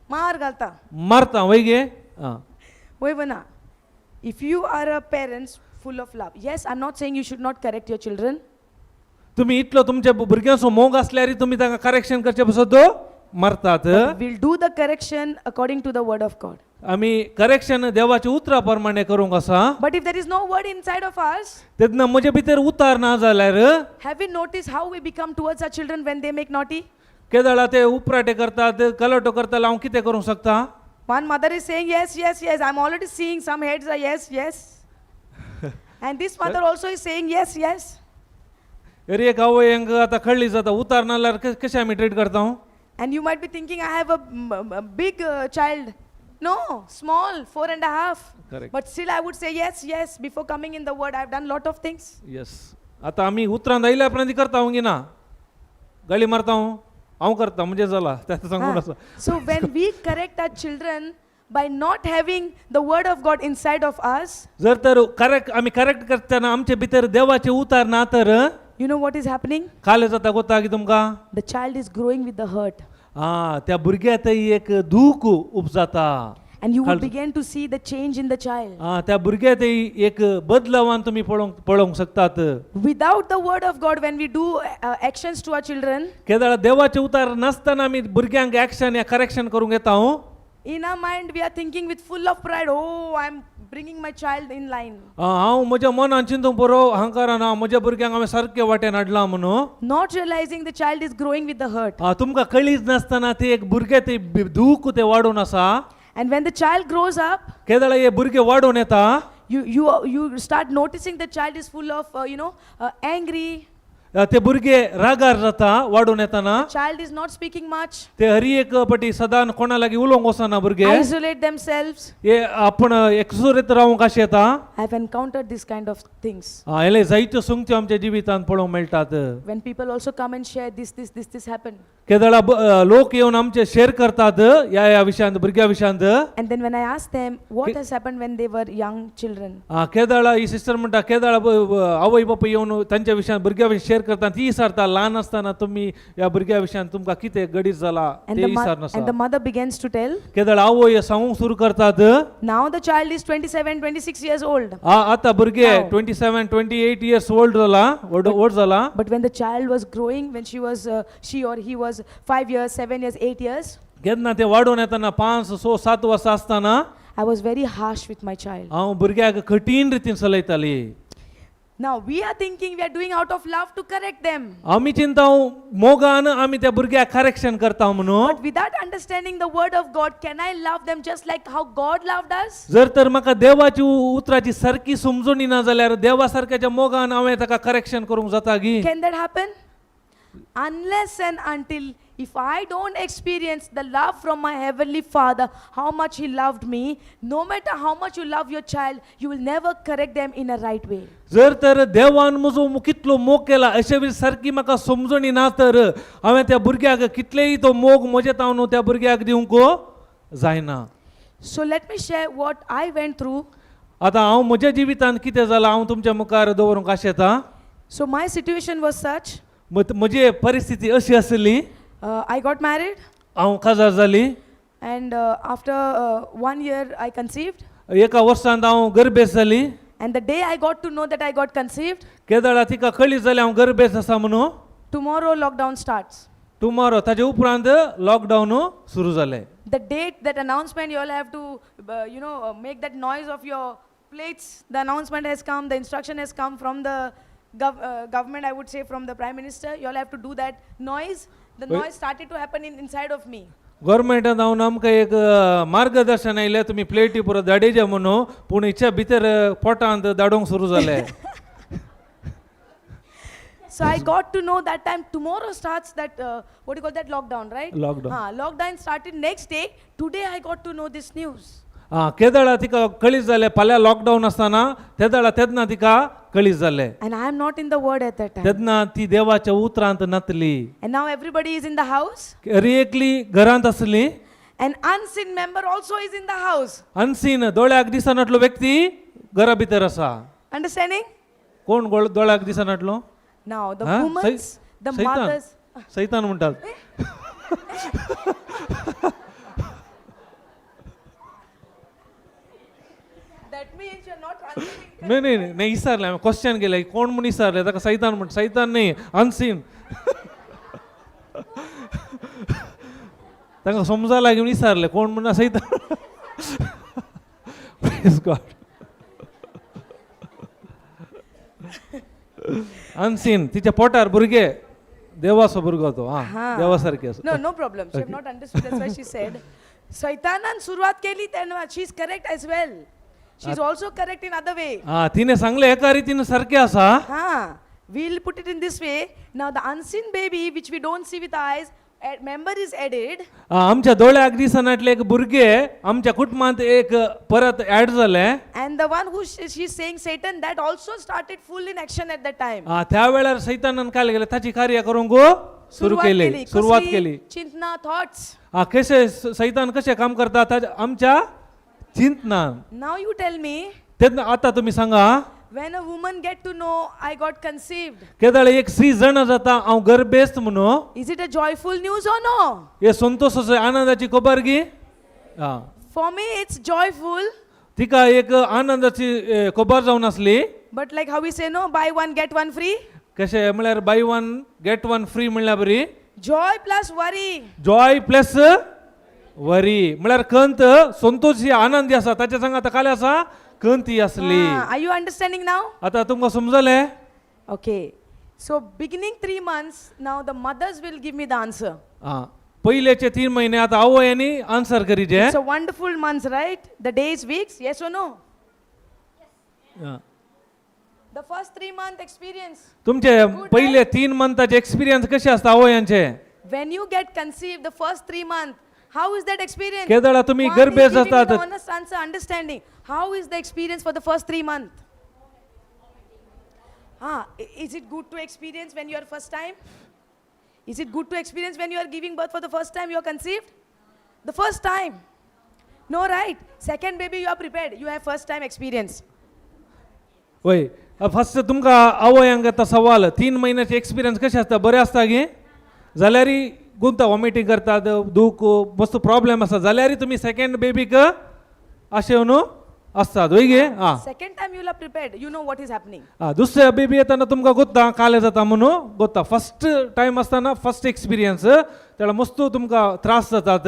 मार घालता. मारता वय गे आं. वय वना. If you are a parents full of love, yes, I'm not saying you should not correct your children, तुमी इतलो तुमच्या भुरग्यांचो मोग आसल्यार तुमी तांकां करेक्शन करचे पसत मारतात. but we'll do the correction according to the word of God. आमी करेक्शन देवाच्या उतरा प्रमाणे करूंक आसा. But if there is no word inside of us, तेन्ना म्हजे भितर उतार ना जाल्यार, have we noticed how we become towards our children when they make naughty? केदळा ते उपराटे करतात कलाटो करतात हांव कितें करूंक शकता? One mother is saying, Yes, yes, yes. I'm already seeing some heads are yes, yes." And this mother also is saying, Yes, yes." अरे एक आवय आतां कळ्ळी जाता उतार ना जाल्यार कशें आमी ट्रीट करता? And you might be thinking, "I have a big child." No, small, 4.5. Correct. But still, I would say, Yes, yes. Before coming in the word, I've done lot of things." Yes, आतां आमी उतरां आयल्या उपरांत करता हांव ना गाळी मारता हांव हांव करता म्हणजे जाला तें सांगून आसा. So when we correct our children by not having the word of God inside of us, जर तर करेक्ट आमी करेक्ट करतना आमचे भितर देवाचे उतार ना तर, you know what is happening? काले जाता गोता की तुमकां? The child is growing with the hurt. आं त्या भुरग्यातय एक दूख उपजाता. And you will Kal- begin to see the change in the child. आं त्या भुरग्यातय एक बदलावान तुमी पळोवंक पळोवंक शकतात. Without the word of God, when we do actions to our children, केदळा देवाचे उतार नासतना आमी भुरग्यांक एक्शन या करेक्शन करूंक येता हांव. In our mind, we are thinking with full of pride, "Oh, I'm bringing my child in line." हांव म्हज्या मनान चिंतूंक पुरो अहंकारान हांव म्हज्या भुरग्यांक हांवें सारकें वाटेन हाडलां म्हणून. Not realizing the child is growing with the hurt. आं, तुमकां कळीच नासतना ते एक भुरगें ते दूख ते वाडून आसा. And when the child grows up, केदळा हे भुरगे वाडून येता, you start noticing the child is full of, angry. ते भुरगे रागार जाता वाडून येताना. Child is not speaking much, ते हरी एक पटी सदां कोणा लागीं उलोवंक वचना भुरगे. Isolate themselves. हे आपण एकसुरीत रावंक अशें येता. I've encountered this kind of things. आं, हेले जायत्यो संगत्यो आमच्या जिवितांत पळोवंक मेळटात. When people also come and share this, this, this, this happened. केदळा लोक येवन आमचे शेअर करतात ह्या ह्या विशयांत भुरग्या विशयांत. And then when I ask them what has happened when they were young children, आं, केदळा ही सिस्टर म्हणटा केदळा आवय बापूय येवन तांच्या विशयांत भुरग्या विशयांत शेअर करता ती विचारता ल्हान आसतना तुमी ह्या भुरग्या विशयांत तुमकां कितें गडीत जाला and ते the, विचार and the नासता. Mother begins to tell, केदळ आवय सांगूंक सुरू करतात. Now the child is 27, 26 years old. आतां भुरगे Now. 27 28 years old जाला व्हड व्हड जाला. But when the child was growing, when she or he was 5 years, 7 years, 8 years, केन्ना ते वाडून येतना पांच स सात वर्सां आसतना, I was very harsh with my child. हांव भुरग्याक कठीण रितीन चलयताली. Now we are thinking we are doing out of love to correct them. आमी चिंता मोगान आमी त्या भुरग्याक करेक्शन करता म्हणून. But without understanding the word of God, can I love them just like how God loved us? जर तर म्हाका देवाची उतराची सारकी समजणी ना जाल्यार देवा सारक्याच्या मोगान हांवें ताका करेक्शन करूंक जाता गी? Can that happen? Unless and until if I don't experience the love from my heavenly Father, how much He loved me, no matter how much you love your child, you will never correct them in a right way. जर तर देवान म्हजो कितलो मोग केला अशे बी सारकी म्हाका समजणी ना तर हांवें त्या भुरग्याक कितलेय तो मोग म्हजे तावन त्या भुरग्याक दिवंक जायना. So let me share what I went through. आतां हांव म्हज्या जिवितांत कितें जालां हांव तुमच्या मुखार दवरूंक आशेतां. So my situation was such. म्हजी परिस्थिती अशी आसली. I got married, हांव काजार जाली. And after one year, I conceived. एका वर्सांत हांव गर्भेस्त जाली. And the day I got to know that I got conceived, केदळा तिका कळी जाली हांव गर्भेस्त आसा म्हणून, tomorrow lockdown starts. टुमारो ताजे उपरांत लॉकडावन सुरू जालें. The date, that announcement, you all have to, make that noise of your plates. The announcement has come, the instruction has come from the government, I would say, from the Prime Minister. You all have to do that noise. The Wait. Noise started to happen inside of me. गव्हर्मेंटान जावन आमकां एक मार्गदर्शन आयलें तुमी प्लेटी पुरो धाडिजे म्हणून पूण हिच्या भितर पोटांत धाडूंक सुरू जालें. So I got to know that time tomorrow starts that, what do you call that, lockdown, right? Lockdown. Ah, lockdown started next day. Today I got to know this news. आं केदळा तिका कळीत जालें फाल्यां लॉकडावन आसतना तेदळा तेन्ना तिका कळीत जालें. And I am not in the word at that time. तेन्ना ती देवाच्या उतरांत नातली. And now everybody is in the house. Hari एकली घरांत आसली. An unseen member also is in the house. Unseen दोळ्याक दिसनातलो व्यक्ती घरा भितर आसा. Understanding? कोण दोळ्याक दिसनातलो? Now the हा? Women's, the सैतान. Mothers. सैतान म्हणटात. That means you're not translating. नाही नाही नाही, नाही विचारलें हांवें क्वेश्चन केलें कोण म्हूण विचारलें ताका सैतान म्हण सैतान न्ही अनसीन ताका समजा लागीं म्हूण विचारलें कोण म्हूण सैतान. Praise God. Unseen तिच्या पोटार भुरगे देवाचो भुरगो तो हा. आं देवा सारके आसा. No, no problem. She have not understood. That's why she said. सैतानान सुरुवात केली तेन्ना she is correct as well. She is also correct in other way. आं तिणें सांगलें एका रितीन सारकें आसा. Ha. We'll put it in this way. Now the unseen baby, which we don't see with eyes, member is added. आमच्या दोळ्याक दिसनातले एक भुरगे आमच्या कुटुंबांत एक परत ऍड जालें. And the one who she's saying Satan, that also started full in action at that time. त्या वेळार सैतानान काय केलें ताची कार्य करूंक सुरू केली सुरवात कसली? केली. चिंतना, thoughts. कशे सैतान कशें काम करता ताच्या आमच्या चिंतनान. Now you tell me, तेन्ना आतां तुमी सांगा, when a woman get to know I got conceived, केदळ एक स्त्री जाणा जाता हांव गर्भेस्त म्हणून, is it a joyful news or no? हे संतोषाचो आनंदाची खबर गी आं. For me, it's joyful, तिका एक आनंदाची खबर जावन आसली. But like how we say, no, buy one, get one free. कशें म्हळ्यार buy one get one free म्हणल्यार बरी. Joy plus worry. Joy plus worry म्हळ्यार कंत संतोष ही आनंदी आसा ताच्या संग आतां काल आसा कंत ही आसली. Ah, are you understanding now? आतां तुमकां समजलें? Okay. So, beginning 3 months, now the mothers will give me the answer. आं पयलेचे 3 म्हयने आतां आवयांनी answer करीजे. It's a wonderful months, right? The days, weeks, yes or no? आं. The first 3 month experience. तुमचे पयले 3 मंथाचे experience कशे आसता आवयांचे? When you get conceived, the first 3 months, how is that experience? केदळा तुमी One is गर्भेस्त giving me आसतात. the honest answer, understanding. How is the experience for the first 3 months? Ah, is it good to experience when you are first time? Is it good to experience when you are giving birth for the first time you are conceived? The first time. No, right? Second baby, you are prepared. You have first time experience. वय first तुमकां आवयांक येता सवाल 3 म्हयन्याचे experience कशें आसता बरें आसता गे जाल्यार गुंता वॉमिटींग करतात दूख मस्त प्रॉब्लेम आसा जाल्यार तुमी सेकंड बेबीक अशें न्हू आसतात वय गे आं. Second time you are prepared. You know what is happening. आं दुसऱ्या बेबी येताना तुमकां गोत्ता काले जाता म्हणून गोत्ता फस्ट टायम आसतना फस्ट एक्सपिरियन्स तेणा मस्त तुमकां त्रास जातात.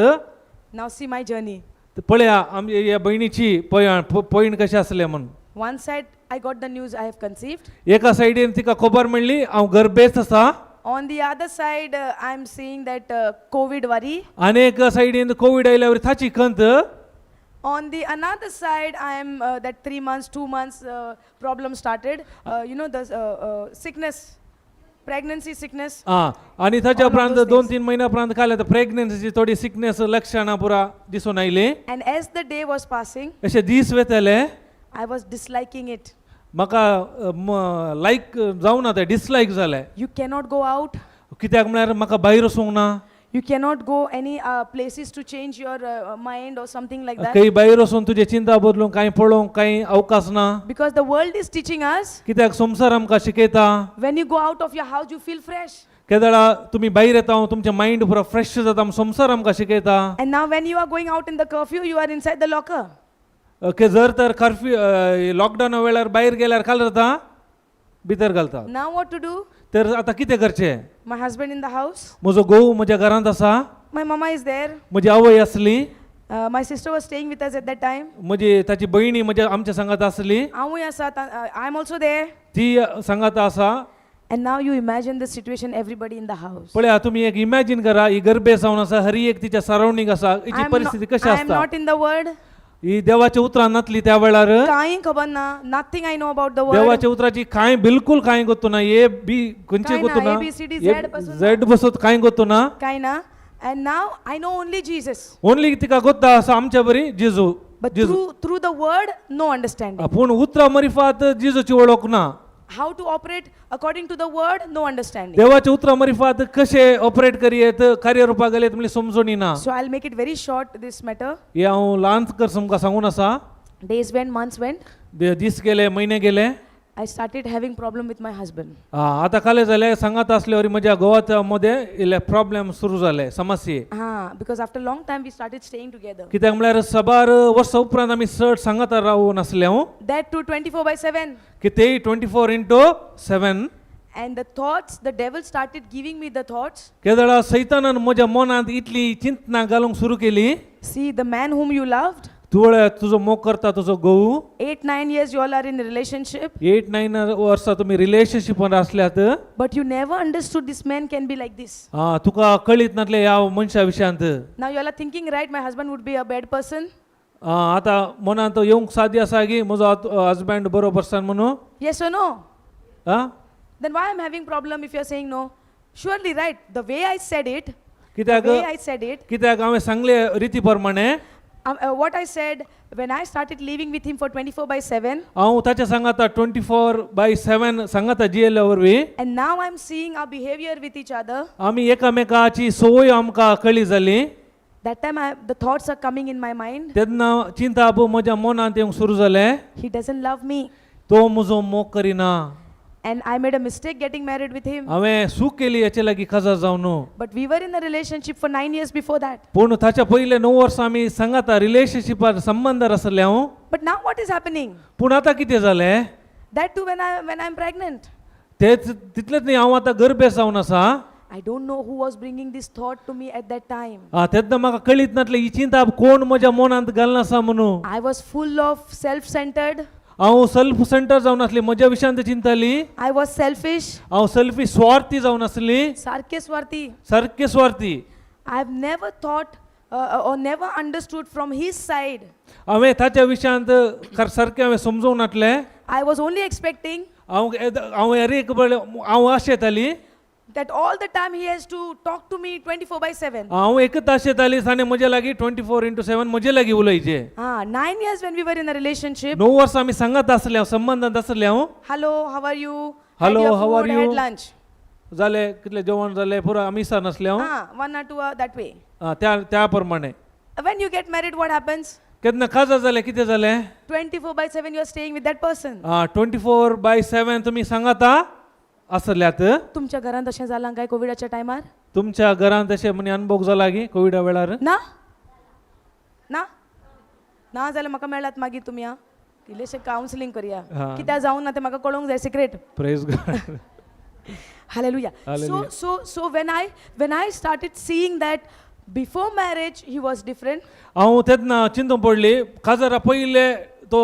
Now see my journey. पळया आमच्या ह्या भयणीची पयण पयण कशें आसलें म्हणून. One side, I got the news I have conceived. एका सायडीन तिका खबर मेळ्ळी हांव गर्भेस्त आसा. On the other side, I am seeing that COVID worry. आनी एक सायडीन कोवीड आयल्यावर ताची खंत. On the another side, I am that 3 months, 2 months problem started. The sickness, pregnancy sickness. आं आनी ताच्या All of उपरांत those 2-3 म्हयन्या उपरांत काल आतां प्रेग्नन्सीची थोडी सिकनेस लक्षणां पुरा दिसून आयली. And as the day was passing, अशे दीस वेताले I was disliking it. म्हाका लायक जावना तें डिसलायक जालें. You cannot go out. कित्याक म्हळ्यार म्हाका भायर वचूंक ना. You cannot go any places to change your mind or something like that. खंय भायर वचून तुजें चिंता बदलूंक कांय पळोवंक कांय अवकाश ना. Because the world is teaching us, कित्याक संवसार आमकां शिकयता, when you go out of your house, you feel fresh. केदळा तुमी भायर येता तुमचें मायंड पुरा फ्रेश जाता संवसार आमकां शिकयता. And now, when you are going out in the curfew, you are inside the locker. Okay जर तर कर्फ्यू लॉकडावना वेळार भायर गेल्यार काल जाता. भितर घालतात. Now what to do? तर आतां कितें करचें? My husband in the house, म्हजो घोव म्हज्या घरांत आसा. My mama is there, म्हजी आवय आसली. My sister was staying with us at that time. म्हजी ताची भयणी म्हज्या आमच्या सांगात आसली. हांवूय आसा, I am also there. ती सांगात आसा. And now you imagine the situation, everybody in the house. पळया तुमी एक इमॅजीन करा, ही गर्भे जावन आसा, हरी एक तिच्या सरावंडींग आसा, हिची परिस्थिती कशी I am आसता. Not in the word. ही देवाच्या उतरां नातली त्या वेळार. कांय खबर ना, nothing I know about the word. देवाच्या उतराची कांय बिलकुल कांय गोत्तू ना, ए बी खंयचे कांय गोत्तू ना, ना. A, B, C, D, Z पासून. झेड बसत कांय गोत्तू ना. कांय ना. And now I know only Jesus. Only तिका गोत्ता आसा आमच्या बरी जेजू. But जेजू. through the word, no understanding. पूण उतरां मरिफात जेजूची वळख ना. How to operate according to the word, no understanding. देवाच्या उतरां मरिफात कशें ऑपरेट करयेत, कार्यरुपा गेले म्हणली समजणी ना. So I'll make it very short, this matter. हे हांव ल्हान कर तुमकां सांगून आसा. Days went, months went. दीस गेले, म्हयने गेले. I started having problem with my husband. आतां काले जाले सांगात असल्यावर म्हज्या गोवाच्या मध्ये इल्ले प्रॉब्लेम सुरू जाले, समस्ये. Ah, because after long time we started staying together. कित्याक म्हळ्यार साबार वर्सां उपरांत आमी चड सांगात रावून आसले हांव. That too 24/7. की तेय 24x7. And the thoughts, the devil started giving me the thoughts. केदळा सैतानान म्हज्या मनांत इतली चिंतना घालूंक सुरू केली. See, the man whom you loved, तुवळ्या तुजो मोग करता तुजो घोव. 8, 9 years you all are in a relationship, 8-9 वर्सां तुमी रिलेशनशिपान आसल्यात. But you never understood this man can be like this. आं, तुका कळीत नासलें ह्या मनशा विशयांत. Now you all are thinking, right, my husband would be a bad person? आं, आतां मनांत येवंक सादी आसा की म्हजो हजबंड बरो पर्सन म्हणून. Yes or no? आं. Then why I'm having problem if you're saying no? Surely, right, the way I said it, the कित्याक way I said it, कित्याक हांवें सांगले रिती प्रमाणे. What I said when I started living with him for 24/7, हांव ताच्या सांगाता 24/7 सांगाता जियेल्ल्या वरवीं. And now I'm seeing our behavior with each other. आमी एकामेकाची संवय आमकां कळी जाली. That time the thoughts are coming in my mind. तेन्ना चिंता म्हज्या मनांत येवंक सुरू जालें. He doesn't love me. तो म्हजो मोग करिना. And I made a mistake getting married with him. हांवें चूक केली हेचे लागीं काजार जावन. But we were in a relationship for 9 years before that. पूण ताच्या पयले 9 वर्सां आमी सांगाता रिलेशनशिपार संबंदार आसले हांव. But now what is happening? पूण आतां कितें जालें? That too when I'm pregnant. तेच तितलेंच न्ही, हांव आतां गर्भे जावन आसा. I don't know who was bringing this thought to me at that time. आं, तेन्ना म्हाका कळीत नासलें ही चिंता कोण म्हज्या मनांत घालना आसा म्हणून. I was full of self-centered. हांव सेल्फ सेंटर जावन आसली, म्हज्या विशयांत चिंताली. I was selfish. हांव सेल्फी स्वार्थी जावन आसली. सारके स्वार्थी. सारके स्वार्थी. I've never thought or never understood from his side. हांवें ताच्या विशयांत सारकें हांवें समजूंक नासलें. I was only expecting हांव हांव हर एक वेळ हांव आशेताली that all the time he has to talk to me 24/7. हांव एकच आशेताली ताणें म्हज्या लागीं 24x7 म्हजे लागीं उलयचें. Ah, 9 years when we were in a relationship. 9 वर्सां आमी सांगात आसले हांव, संबंदांत आसले हांव. Hello, how are you? Had Hello, your how are food, you? Had lunch. जालें कितलें जेवण जालें पुरो आमी नासले हांव. Ah, 1 or 2 hour that way. आं, त्या त्या प्रमाणे. When you get married, what happens? केन्ना काजार जालें कितें जालें? 24/7 you are staying with that person. 24/7 तुमी सांगाता आसल्यात. तुमच्या घरांत अशें जालां काय कोविडाच्या टायमार? तुमच्या घरांत अशें म्हणी अनुभव जाला की कोविडा वेळार? ना ना ना जाल्यार म्हाका मेळात मागीर तुमी आं, इल्लेशें कावन्सिलींग करया. हा. कित्याक जावं ना तें म्हाका कळोंक जाय secret. Praise God. Hallelujah. So Hallelujah. so when I started seeing that before marriage he was different. हांव तेन्ना चिंतून पडली काजारा पयले तो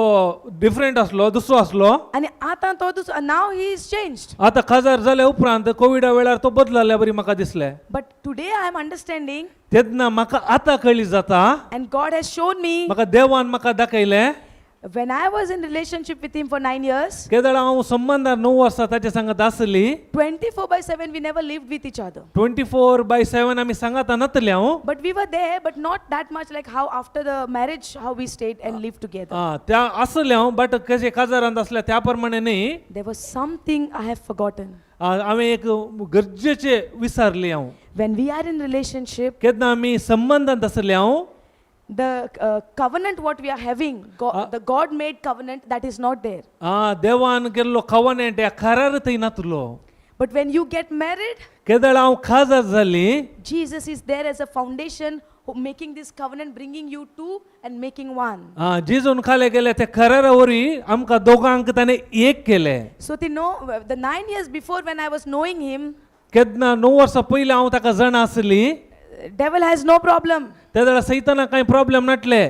डिफरंट आसलो, दुसरो आसलो. आनी आतां तो दुसरो, now he is changed. आतां काजार जाल्या उपरांत कोविडा वेळार तो बदलल्या बरी म्हाका दिसलें. But today I am understanding तेन्ना म्हाका आतां कळी जाता. And God has shown me म्हाका देवान म्हाका दाखयलें. When I was in relationship with him for 9 years, केदळा हांव संबंदार 9 वर्सां ताचे सांगात आसली. 24/7 we never lived with each other. 24/7 आमी सांगाता नातले हांव. But we were there, but not that much like how after the marriage, how we stayed and lived together. आं, त्या आसले हांव बट कशें काजारांत आसल्या त्या प्रमाणे न्ही. There was something I have forgotten. आं, हांवें एक गरजेचें विसरली हांव. When we are in relationship, केन्ना आमी संबंदांत आसले हांव, the covenant what we are having, the God made covenant, that is not there. आं, देवान केल्लो कवनेंट ह्या करार थंय नातलो. But when you get married, केदळ हांव काजार जाली, Jesus is there as a foundation making this covenant, bringing you two and making one. आं, जेजून खाले गेले त्या करारा वरवीं आमकां दोगांक ताणें एक केलें. So they know the 9 years before when I was knowing him, केन्ना 9 वर्सां पयलीं हांव ताका जाणा आसली, devil has no problem. त्या वेळार सैताना कांय प्रॉब्लेम नाटले.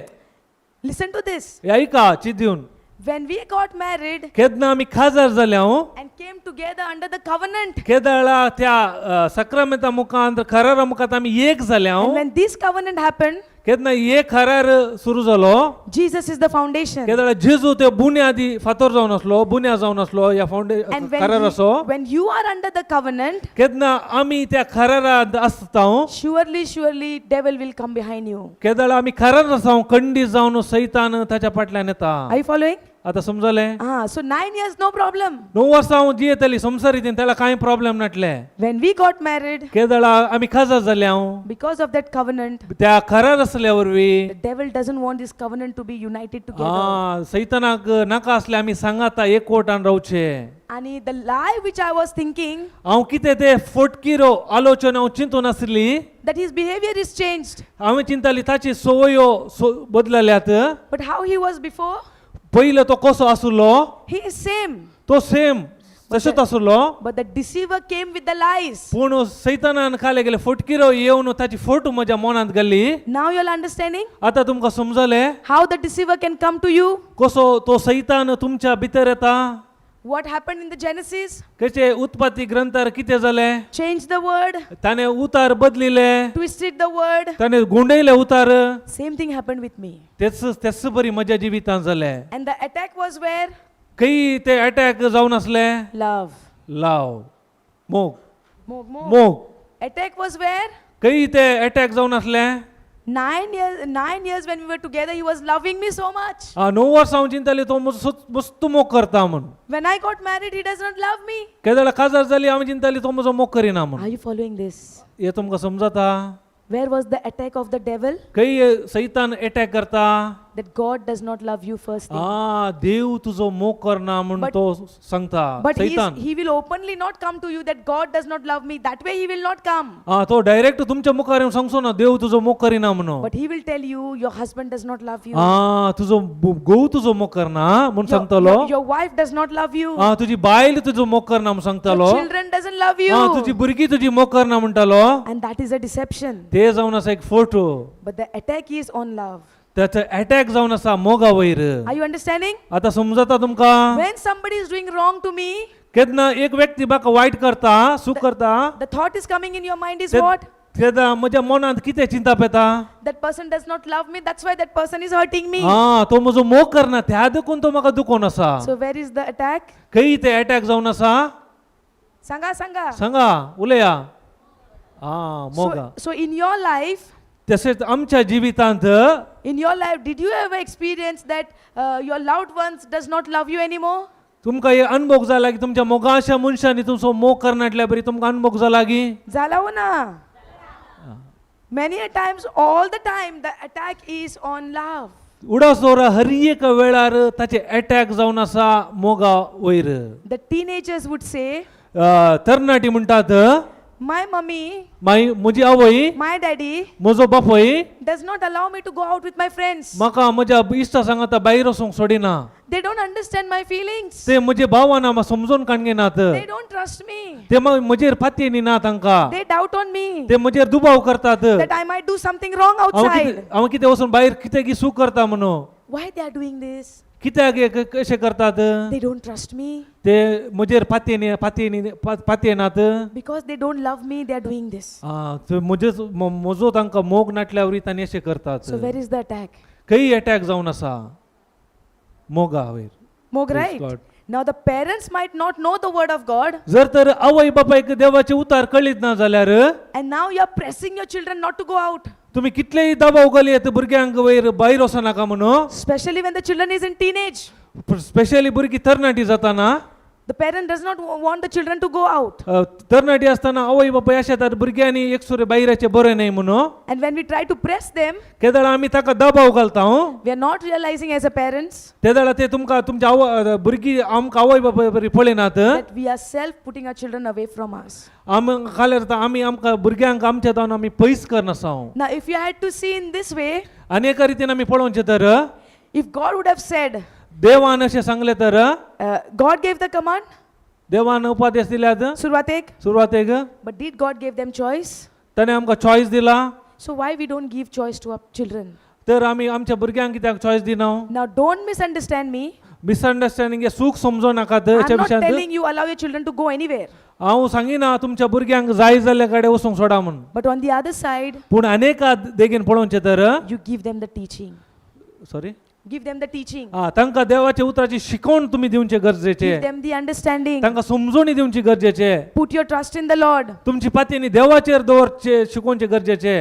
Listen to this. हे ऐका चिंतून. When we got married केन्ना आमी खाजार जाले हांव and came together under the covenant, केदळा त्या सक्रामेंता मुखांत करारा मुखांत आमी एक जाले and हांव. when this covenant happened, केन्ना एक करार सुरू जालो, Jesus is the foundation. केदळा जेजू ते बुन्यादी फातर जावन आसलो, बुन्या जावन आसलो ह्या फावंडे And when, कराराचो. When you are under the covenant, केन्ना आमी त्या करारांत आसता, surely, surely devil will come behind you. केदळा आमी करार आसा कंडी जावन सैतान ताच्या फाटल्यान येता. Are you following? आतां समजलें? Ah, so 9 years, no problem. 9 वर्सां हांव जियेताली संवसारीत, ताका कांय प्रॉब्लेम नाटले. When we got married, केदळा आमी खाजार जाले हांव, because of that covenant, त्या करार आसल्या वरवीं, the devil doesn't want this covenant to be united together. आ सैतानाक नाका आसले आमी सांगाता एकवटान रावचे. And the lie which I was thinking, हांव कितें ते फटकिरो आलोचन हांव चिंतून आसली, that his behavior is changed. हांवें चिंताली ताची संवयो बदलल्यात. But how he was before, पयलो तो कसो आसलो, he is same. तो सेम तशेंच आसलो. But the deceiver came with the lies. पूण सैतानान खाले गेले फटकिरो येवन ताची फोटो म्हज्या मनांत घाली. Now you're understanding आतां तुमकां समजलें how the deceiver can come to you? कसो तो सैतान तुमच्या भितर येता. What happened in the Genesis? कशें उत्पत्ती ग्रंथार कितें जालें? Change the word, ताणें उतार बदलिले, twisted the word. ताणें गुंडयले उतार. Same thing happened with me. तेच तेच बरी म्हज्या जिवितांत जालें. And the attack was where? खंय ते अटॅक जावन आसले? Love. लाव मोग. Mog, mog. मोग. Attack was where? खंय ते अटॅक जावन आसले? 9 years, 9 years when we were together, he was loving me so much. आ, 9 वर्सां हांव चिंताली तो म्हजो मस्त मोग करता म्हूण. When I got married, he does not love me. केदळा काजार जाली हांव चिंताली तो म्हजो मोग करिना म्हूण. Are you following this? हें तुमकां समजता? Where was the attack of the devil? खंय सैतान अटॅक करता? That God does not love you, first thing. आ, देव तुजो मोग करना म्हूण तो सांगता. But he, is, सैतान he will openly not come to you that God does not love me. That way he will not come. आ, तो डायरेक्ट तुमच्या मुखार येवन सांगचो ना देव तुजो मोग करिना म्हणून. But he will tell you your husband does not love you. आ, तुजो घोव तुजो मोग करना म्हूण Your, सांगतलो. your wife does not love you. आ, तुजी बायल तुजो मोग करना म्हूण सांगतलो. Your children doesn't love आ, तुजी you. भुरगीं तुजी मोग करना म्हणटालो. And that is a deception. ते जावन आसा एक photo. But the attack is on love. ताचो अटॅक जावन आसा मोगा वयर. Are you understanding? आतां समजता तुमकां? When somebody is doing wrong to me, केन्ना एक व्यक्ती म्हाका वायट करता, सूख करता, the thought is coming in your mind is what? तेन्ना म्हज्या मनांत कितें चिंतप येता? That person does not love me. That's why that person is hurting me. आ, तो म्हजो मोग करना त्या देखून तो म्हाका दुखोवन आसा. So where is the attack? खंय ते अटॅक जावन आसा? Sanga, sanga. सांगा उलया. आ, मोगा. So in your life, तशेंच आमच्या जिवितांत, in your life, did you ever experience that your loved ones does not love you anymore? तुमकां हे अनुभव जाला की तुमच्या मोगाच्या मनशांनी तुमचो मोग करनाटल्या बरी तुमकां अनुभव जाला की? जाला हो ना? Many a times, all the time, the attack is on love. उडास दवरा हर एक वेळार ताचे अटॅक जावन आसा मोगा वयर. The teenagers would say, तरणाटी म्हणटात, "My mummy, माई म्हजी आवय, my daddy म्हजो बापूय does not allow me to go out with my friends. म्हाका म्हज्या इश्टा सांगाता भायर वचूंक सोडिना. They don't understand my feelings. ते म्हजे भावान म्हाका समजून काडगिनात. They don't trust me. ते म्हजेर फाती ना तांकां. They doubt on me ते म्हजेर दुबाव करतात that I might do something wrong हांव outside." कितें हांव कितें वचून भायर कितें की चूक करता म्हणून. Why they are doing this? कित्याक हे कशें करतात? They don't trust me. ते म्हजेर पातयेन पातयेन पातयेनात. Because they don't love me, they are doing this. आं, ते म्हजेच म्हजो तांकां मोग नाटल्या वरी तांणी अशें करतात. So where is the attack? खंय अटॅक जावन आसा? मोगा वयर. Mog, Praise right? God. Now the parents might not know the word of God, जर तर आवय बापायक देवाचे उतार कळीत ना जाल्यार, and now you are pressing your children not to go out, तुमी कितलेय दबाव घालयत भुरग्यांक वयर भायर वचनाका म्हणून, especially when the children is in teenage. Specially भुरगीं तरणाटी जाताना. The parent does not want the children to go out. तरणाटी आसतना आवय बापाय अशें येतात भुरग्यांनी एकसुरे भायराचें बरें न्हय म्हणून. And when we try to press them, केदळा आमी ताका दबाव घालता. We are not realizing as a parents तेदळा ते तुमकां तुमच्या आवय भुरगीं आमकां आवय बापाय बरी पळयनात. That we are self putting our children away from us. आम खाल्यार आतां आमी आमकां भुरग्यांक आमच्या जावन आमी पयस करनासा. Now, if you had to see in this way, आनी एका रितीन आमी पळोवचें तर, if God would have said, देवान अशें सांगलें तर, God gave the command, देवान उपदेश दिल्यात सुरवातेक, सुरवातेक. But did God give them choice? ताणें आमकां चॉयस दिला. So why we don't give choice to our children? तर आमी आमच्या भुरग्यांक कित्याक चॉयस दिना? Now, don't misunderstand me. Misunderstanding हे चूक समजो नाकात I'm हेच्या not विशयांत. Telling you allow your children to go anywhere. हांव सांगिना तुमच्या भुरग्यांक जाय जाल्ल्या कडेन वचूंक सोडा म्हूण. But on the other side, पूण अनेका देगेन पळोवचें तर, you give them the teaching. Sorry. Give them the teaching. हा, तांकां देवाच्या उतराची शिकवण तुमी दिवचे गरजेचे. Give them the understanding. तांकां समजोणी दिवची गरजेचे. Put your trust in the Lord. तुमची पातयेनी देवाचेर दवरचे शिकोवचे गरजेचे.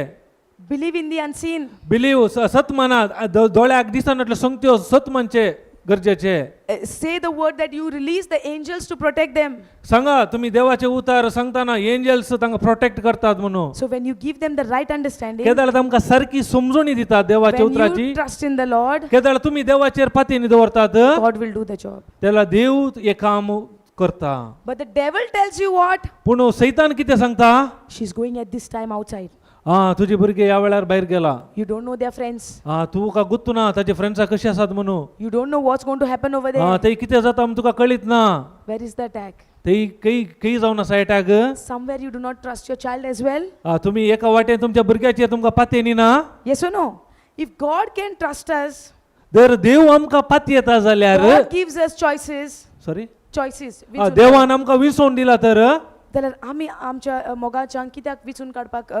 Believe in the unseen. Believe सत माना, दोळ्याक दिसनातल्यो संगत्यो सत मानचे गरजेचे. Say the word that you release the angels to protect them. सांगा तुम्ही देवाचे उतार सांगताना एंजल्स तांकां प्रोटेक्ट करतात म्हणून. So when you give them the right understanding, केदाळ तांकां सारकी समजोणी दितात देवाच्या when उतराची, you trust in the Lord, केदाळ तुम्ही देवाचेर पातयेनी दवरतात, God will do the job. त्याला देव हे काम करता. But the devil tells you what? पूण सैतान कितें सांगता? She's going at this time outside. हा, तुजी भुरगे ह्या वेळार भायर गेला. You don't know their friends. हा, तुका गुत्तू ना ताजे फ्रेंड्सा कशी आसात म्हणून. You don't know what's going to happen over हा, there. ते कितें जाता म्हूण तुका कळीत ना. Where is the attack? ते खंय खंय जावन आसा attack? Somewhere you do not trust your child as well. हा, तुम्ही एका वाटेन तुमच्या भुरग्याचेर तुमकां पातयेनी ना. Yes or no? If God can trust us, जर देव आमकां पातयेता जाल्यार, God gives us choices. Sorry. Choices. विंचून देवान आमकां विसवण दिला तर, जाल्यार आमी आमच्या मोगाच्यांक कित्याक विचून काडपाक?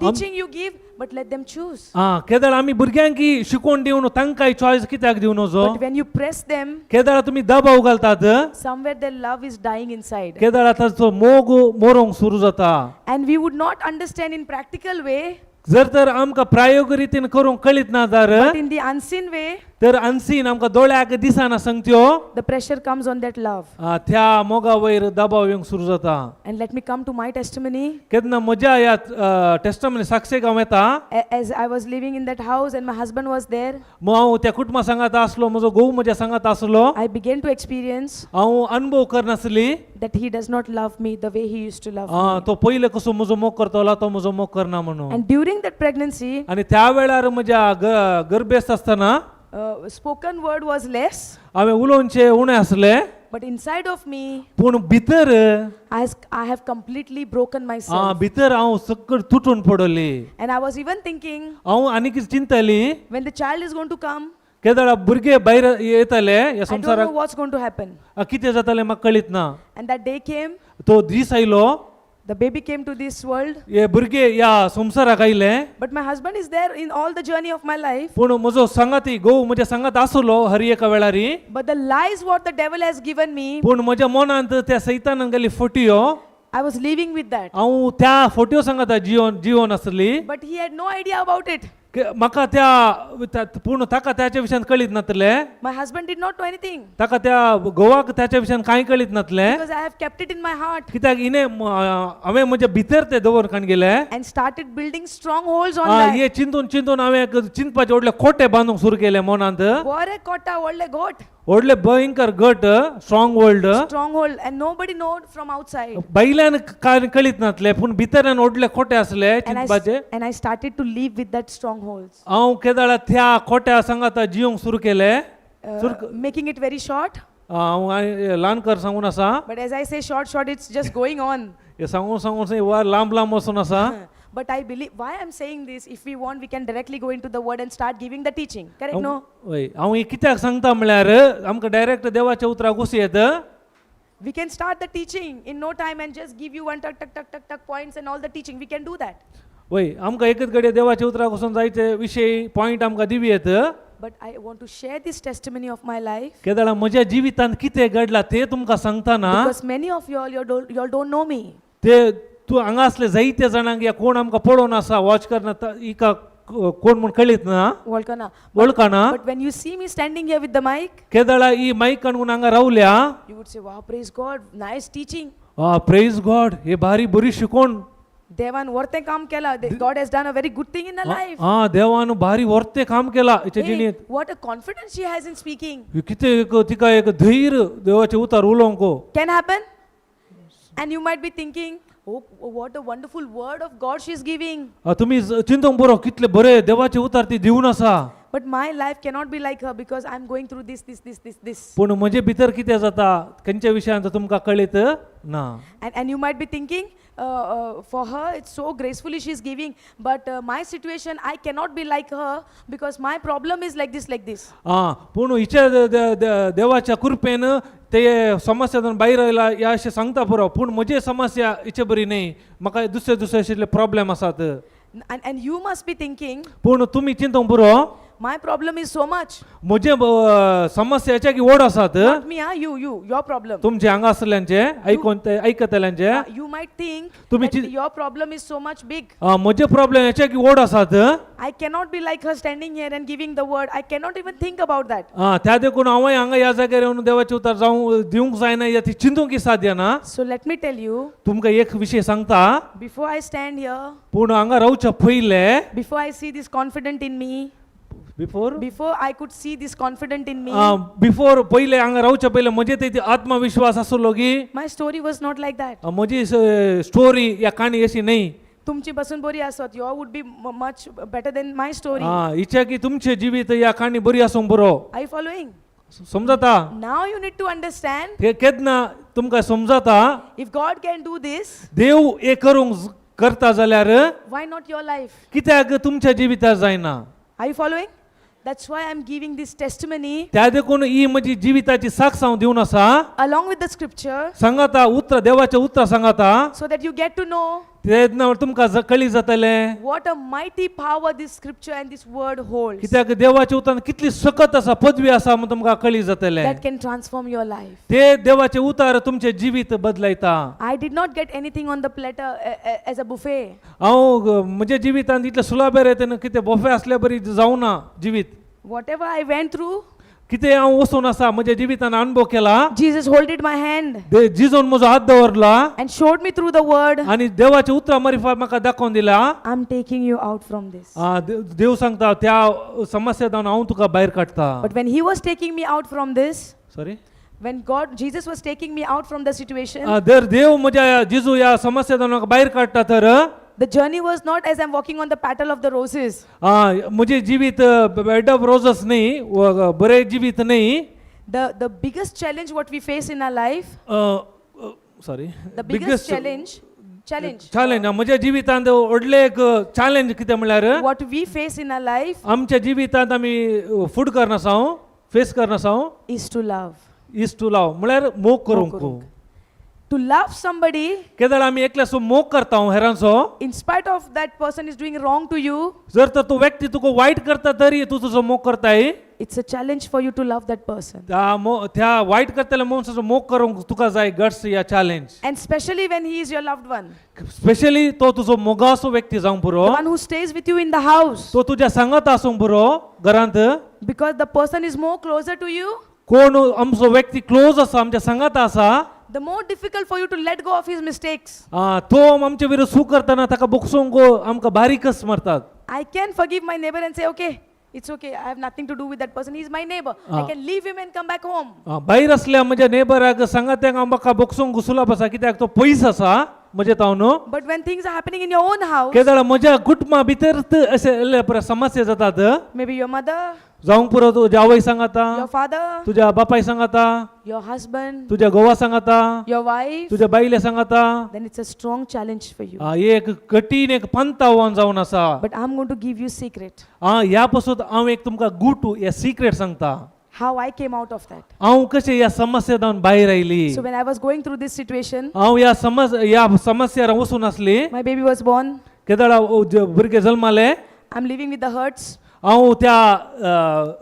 Teaching you give, but let them choose. हा, केदळ आमी भुरग्यांक शिकोवन दिवन तांकां चॉयस कित्याक दिवन वचो? But when you press them, केदळा तुमी दबाव घालतात, somewhere their love is dying inside. केदळा ताचो मोग मोरोंक सुरू जाता. And we would not understand in practical way, जर तर आमकां प्रायोग रितीन करूंक कळीत ना तर, but in the unseen way, तर अनसीन आमकां दोळ्याक दिसना संगत्यो, the pressure comes on that love. त्या मोगा वयर दबाव येवंक सुरू जाता. And let me come to my testimony. केन्ना म्हज्या ह्या टेस्टमनी साक्षेक हांव येता. As I was living in that house and my husband was there, मग हांव त्या कुटुंबा सांगात आसलो, म्हजो घोव म्हज्या सांगात आसलो, I began to experience हांव अनुभव करनासली that he does not love me the way he used to love me. तो पयले कसो म्हजो मोग करतलो तो म्हजो मोग करना म्हणून. And during that pregnancy, आणि त्या वेळार म्हज्या गर्भेस्त आसतना, spoken word was less, हांवें उलोवचें उणें आसलें, but inside of me, पूण भितर, I have completely broken myself. भितर हांव सगळं तुटून पडली. And I was even thinking, हांव आनी कितें चिंतली, when the child is going to come, केदळा भुरगे भायर येताले ह्या I don't संवसाराक, know what's going to happen. कितें जातालें म्हाका कळीत ना. And that day came, तो दीस आयलो, the baby came to this world, हे भुरगे ह्या संवसाराक आयले, but my husband is there in all the journey of my life. पूण म्हजो सांगाती घोव म्हज्या सांगात आसलो हर एका वेळारी. But the lies what the devil has given me, पूण म्हज्या मनांत त्या सैतानान गेल्ली फोटयो, I was living with that. हांव त्या फोटयो सांगाता जिवन जिवन आसली. But he had no idea about it. म्हाका त्या पूण ताका त्याच्या विशयान कळीत नातले. My husband did not know anything ताका त्या घोवाक त्याच्या विशयान कांय कळीत नातले. because I have kept it in my heart कित्याक हिणे हांवें म्हज्या भितर ते दवर काण गेले and started building strongholds on that. हे चिंतून चिंतून हांवें एक चिंतपाचे व्हडले कोटे बांदूंक सुरू केले मनांत. बरे कोटा, व्हडले घोट. व्हडले भयंकर गट, strong world. Stronghold, and nobody know from outside. भायल्यान कांय कळीत नातले पूण भितरल्यान व्हडले कोटे आसले And I, चिंतपाचे. and I started to live with that strongholds. हांव केदळा त्या कोट्या सांगाता जिवंक सुरू केले. Making it very short, हांव ल्हान कर सांगून आसा. But as I say short, short, it's just going on. हे सांगून सांगून वर लांब लांब वचून आसा. But I believe why I'm saying this, if we want, we can directly go into the word and start giving the teaching. Correct? No? वय, हांव हें कित्याक सांगता म्हळ्यार आमकां डायरेक्ट देवाच्या उतराक घुस येत. We can start the teaching in no time and just give you one tuck, tuck, tuck, tuck, tuck points and all the teaching. We can do that. वय, आमकां एकच घडये देवाच्या उतराक वचून जायते विशय पॉयंट आमकां दिवं येत. But I want to share this testimony of my life केदळा म्हज्या जिवितांत कितें घडलां तें तुमकां सांगतना, because many of you all don't know me. ते तूं हांगा आसले जायते जाणांक या कोण आमकां पळोवन आसा वॉच करना हिका कोण म्हूण कळीत ना, वळखना. वळखना. But when you see me standing here with the mic, केदळा ही मायक आणून हांगा रावल्या, you would say, "Wow, praise God, nice teaching." Praise God, हे भारी बरी शिकोण. देवान वर्तें काम केला. God has done a very good thing in her life. हा, देवान भारी वर्ते काम केला हिच्या Hey, जिणेंत. What a confidence she has in speaking. कितें एक तिका एक धैर्य देवाचें उतार उलोवंक. Can happen. And you might be thinking, "Oh, what a wonderful word of God she is giving." तुमी चिंतूंक बरो, कितले बरे देवाचे उतार ती दिवन आसा. But my life cannot be like her because I'm going through this, this, this, this, this. पूण म्हजे भितर कितें जाता खंयच्या विशयांत तुमकां कळीत ना. And you might be thinking, for her, it's so gracefully she's giving, but my situation, I cannot be like her because my problem is like this, like this. आं, पूण हिच्या देवाच्या कृपेन ते समस्यातून भायर आयला ह्या अशें सांगता पुरो, पूण म्हजी समस्या हिचे बरी न्ही, म्हाका दुसरे दुसरे अशे प्रॉब्लेम आसात. And you must be thinking, पूण तुमी चिंतूंक पुरो, my problem is so much. म्हजे समस्या हेच्या की व्हड आसात. Not me, ah, you, your problem. तुमचे हांगा आसल्यांचे आयकोन ते आयकतल्यांचे. You might think तुम्ही that your problem is so much big. म्हजे प्रॉब्लेम हेच्या की व्हड आसात. I cannot be like her standing here and giving the word. I cannot even think about that. आं, त्या देखून हांवूय हांगा ह्या जाग्यार येवन देवाचे उतार जावं दिवंक जायना या ती चिंतूंक साध्य ना. So let me tell you, तुमकां एक विशय सांगता, before I stand here, पूण हांगा रावच्या पयले, before I see this confident in me, before before I could see this confident in me, before पयले हांगा रावच्या पयले म्हजे ते आत्मविश्वास आसलो की, my story was not like that. म्हजी स्टोरी या काणी अशी न्ही. तुमची बसून बरी आसत, your would be much better than my story. आं, हिच्या की तुमचे जिवीत या काणी बरी आसूंक बरो. Are you following? समजता? Now you need to understand, ते केन्ना तुमकां समजता, if God can do this, देव हे करूंक करता जाल्यार, why not your life? कित्याक तुमच्या जिवितार जायना? Are you following? That's why I'm giving this testimony त्या देखून ही म्हजी जिविताची साक्ष हांव दिवन आसा, along with the scripture सांगाता उतरां, देवाच्या उतरां सांगाता, so that you get to know तेन्ना तुमकां कळी जातलें what a mighty power this scripture and this word holds कित्याक देवाच्या उतरान कितली सकत आसा, पदवी आसा म्हूण तुमकां कळी जातलें, that can transform your life. ते देवाचे उतार तुमचें जिवीत बदलायता. I did not get anything on the platter as a buffet. हांव म्हज्या जिवितांत इतलें सुलाबेर येता कितें बोफे आसल्या बरी जावना जिवीत. Whatever I went through, कितें हांव वचून आसा म्हज्या जिवितान अणभव केला, Jesus holded my hand जिजून म्हजो हात दवरला and showed me through the word, आनी देवाच्या उतरां मारिफात म्हाका दाखोवन दिला, I'm taking you out from this. देव सांगता त्या समस्या हांव तुका भायर काडटा. But when he was taking me out from this, sorry, when God, Jesus was taking me out from the situation, जर देव म्हज्या जिजू ह्या समस्या म्हाका भायर काडटा तर, the journey was not as I'm walking on the petal of the roses. म्हजें जिवीत बेड ऑफ रोजस न्ही, बरें जिवीत न्ही. The biggest challenge what we face in our life, sorry, the biggest challenge, challenge म्हज्या जिवितांत व्हडलें एक चॅलेंज कितें म्हणल्यार, what we face in our life आमच्या जिवितांत आमी फूड करनासा, फेस करनासा, is to love. Is to love, म्हळ्यार मोग करूंक. To love somebody केदळ आमी एकल्याचो मोग करता हेरांचो, in spite of that person is doing wrong to you, जर तर तो व्यक्ती तुका वायट करता तरी तूं तुजो मोग करताय, it's a challenge for you to love that person. त्या त्या वायट करतल्या मनशाचो मोग करूंक तुका जाय गट्स या challenge. And especially when he is your loved one, specially तो तुजो मोगाचो व्यक्ती जावंक पुरो, the one who stays with you in the house, तो तुज्या सांगात आसूंक पुरो घरांत. Because the person is more closer to you, कोण आमचो व्यक्ती क्लोज आसा, आमच्या सांगात आसा, the more difficult for you to let go of his mistakes. तो आमचे विरुद्ध चूक करतना ताका बोगसूंक आमकां बारीकच मारतात. I can forgive my neighbor and say, "Okay, it's okay, I have nothing to do with that person. He's my neighbor. I can leave him and come back home." भायर आसल्या म्हज्या नेबराक सांगात्यांक हांव म्हाका बोगसूंक घुसुलाप आसा, कित्याक तो पयस आसा म्हजे तावन. But when things are happening in your own house, केदळ म्हज्या कुटुंबा भितर अशे इल्ले परत समस्या जातात, maybe your mother, जावंक पुरो तुज्या आवय सांगाता, your father, तुज्या बापाय सांगाता, your husband, तुज्या घोवा सांगाता, your wife, तुज्या बायले सांगाता, then it's a strong challenge for you. एक कठीण एक पंत आव्हान जावन आसा. But I'm going to give you secret ह्या पासून हांव एक तुमकां गुटू हे सिक्रेट सांगता, how I came out of that. हांव कशें ह्या समस्या भायर आयली. So when I was going through this situation, हांव ह्या समस्यार वचून आसली, my baby was born. केदळा भुरगें जल्माले, I'm living with the hurts. हांव त्या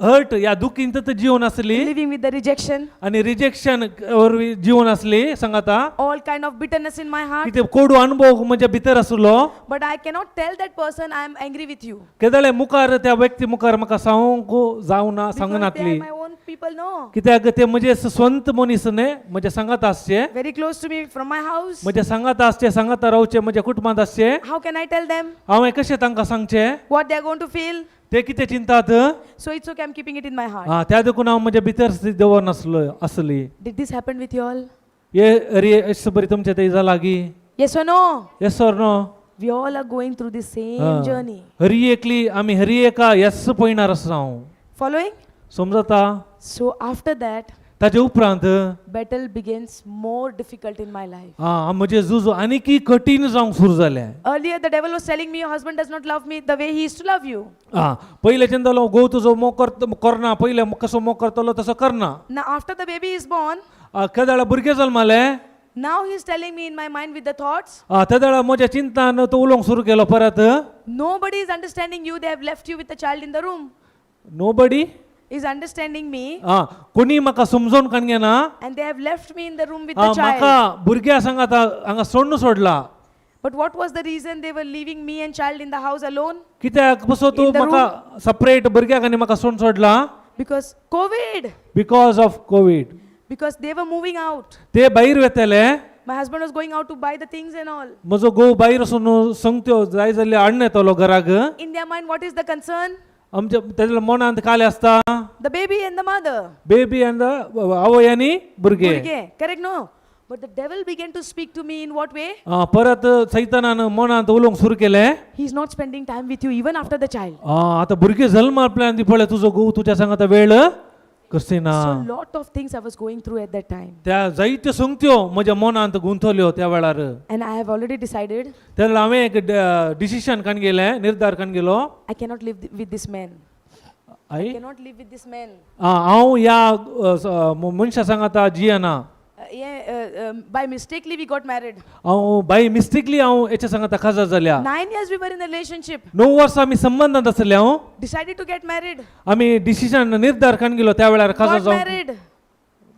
हर्ट ह्या दुखींत जिवन आसली. Living with the rejection, आनी रिजेक्शन वरवीं जिवन आसली सांगाता. All kind of bitterness in my heart. कितें कोडू अनुभव म्हज्या भितर आसलो. But I cannot tell that person I am angry with you. केदळे मुखार त्या व्यक्ती मुखार म्हाका सांगूंक जावना. Because they are सांगनातली. My own people, no. कित्याक ते म्हजे स्वंत मनीस न्ही, म्हज्या सांगात आसचे. Very close to me from my house. म्हज्या सांगात आसचे, सांगात रावचे, म्हज्या कुटुंबांत आसचे. How can I tell them हांवें कशें तांकां सांगचें? What they are going to feel? ते कितें चिंतात? So it's okay, I'm keeping it in my heart. हा, त्या देखून हांव म्हज्या भितर दवर नासलो आसली. Did this happen with you all? हे अरे अशें बरी तुमच्या ते लागीं? Yes or no? Yes or no? We all are going through the same journey. Hari एकली आमी हरी एका येस पळयणार आसा हांव. Following? समजता? So after that, ताजे उपरांत battle begins more difficult in my life. हा म्हजें झूज आनीकय कठीण जावंक सुरू जालें. Earlier, the devil was telling me, "Your husband does not love me the way he used to love you." हा, पयलेच्यान जालो घोव तुजो मोग करत करना, पयले कसो मोग करतलो तसो करना. Now, after the baby is born, केदळा भुरगें जल्मालें, now he's telling me in my mind with the thoughts, तेदळा म्हज्या चिंतान तो उलोवंक सुरू केलो परत. "Nobody is understanding you. They have left you with the child in the room." Nobody Is understanding me, हा, कोणी म्हाका समजोवन काण घेना. And they have left me in the room with हा, the child. म्हाका भुरग्या सांगात हांगा सोडून सोडला. But what was the reason they were leaving me and child in the house alone? कित्याक बसो तूं In the म्हाका सपरेट भुरग्याक आनी म्हाका सोडून सोडला? Because COVID, because of COVID. Because they were moving out. ते भायर वेतले. My husband was going out to buy the things and all. म्हजो घोव भायर वचून संगत्यो जाय जाल्यार हाडून येतलो घराक. In their mind, what is the concern? आमच्या तेच्या मनांत काले आसता? The baby and the mother. Baby and आवय आनी भुरगे. भुरगे. Correct, no? But the devil began to speak to me in what way? आ, परत सैतानान मनांत उलोवंक सुरू केलें. He is not spending time with you even after the child. आ, आतां भुरगे जल्म आपल्यान ती पळय तुजो घोव तुज्या सांगाता वेळ कसिना. So lot of things I was going through at that time. त्या जायत्यो संगत्यो म्हज्या मनांत गुंथल्यो त्या वेळार. And I have already decided तेन्ना हांवें एक डिसिशन काण गेलें, निर्धार काण गेलो. I cannot live with this man. I I cannot live with this man. आ, हांव ह्या मनशा सांगाता जियेना. Yeah, by mistakenly we got married. हांव बाय मिस्टेकली हांव हेच्या सांगाता काजार जाल्या. 9 years we were in a relationship. 9 वर्सां आमी संबंदांत आसले हांव. Decided to get married. आमी डिसिजन निर्धार काण गेलो त्या वेळार काजार Got जावंक. Married.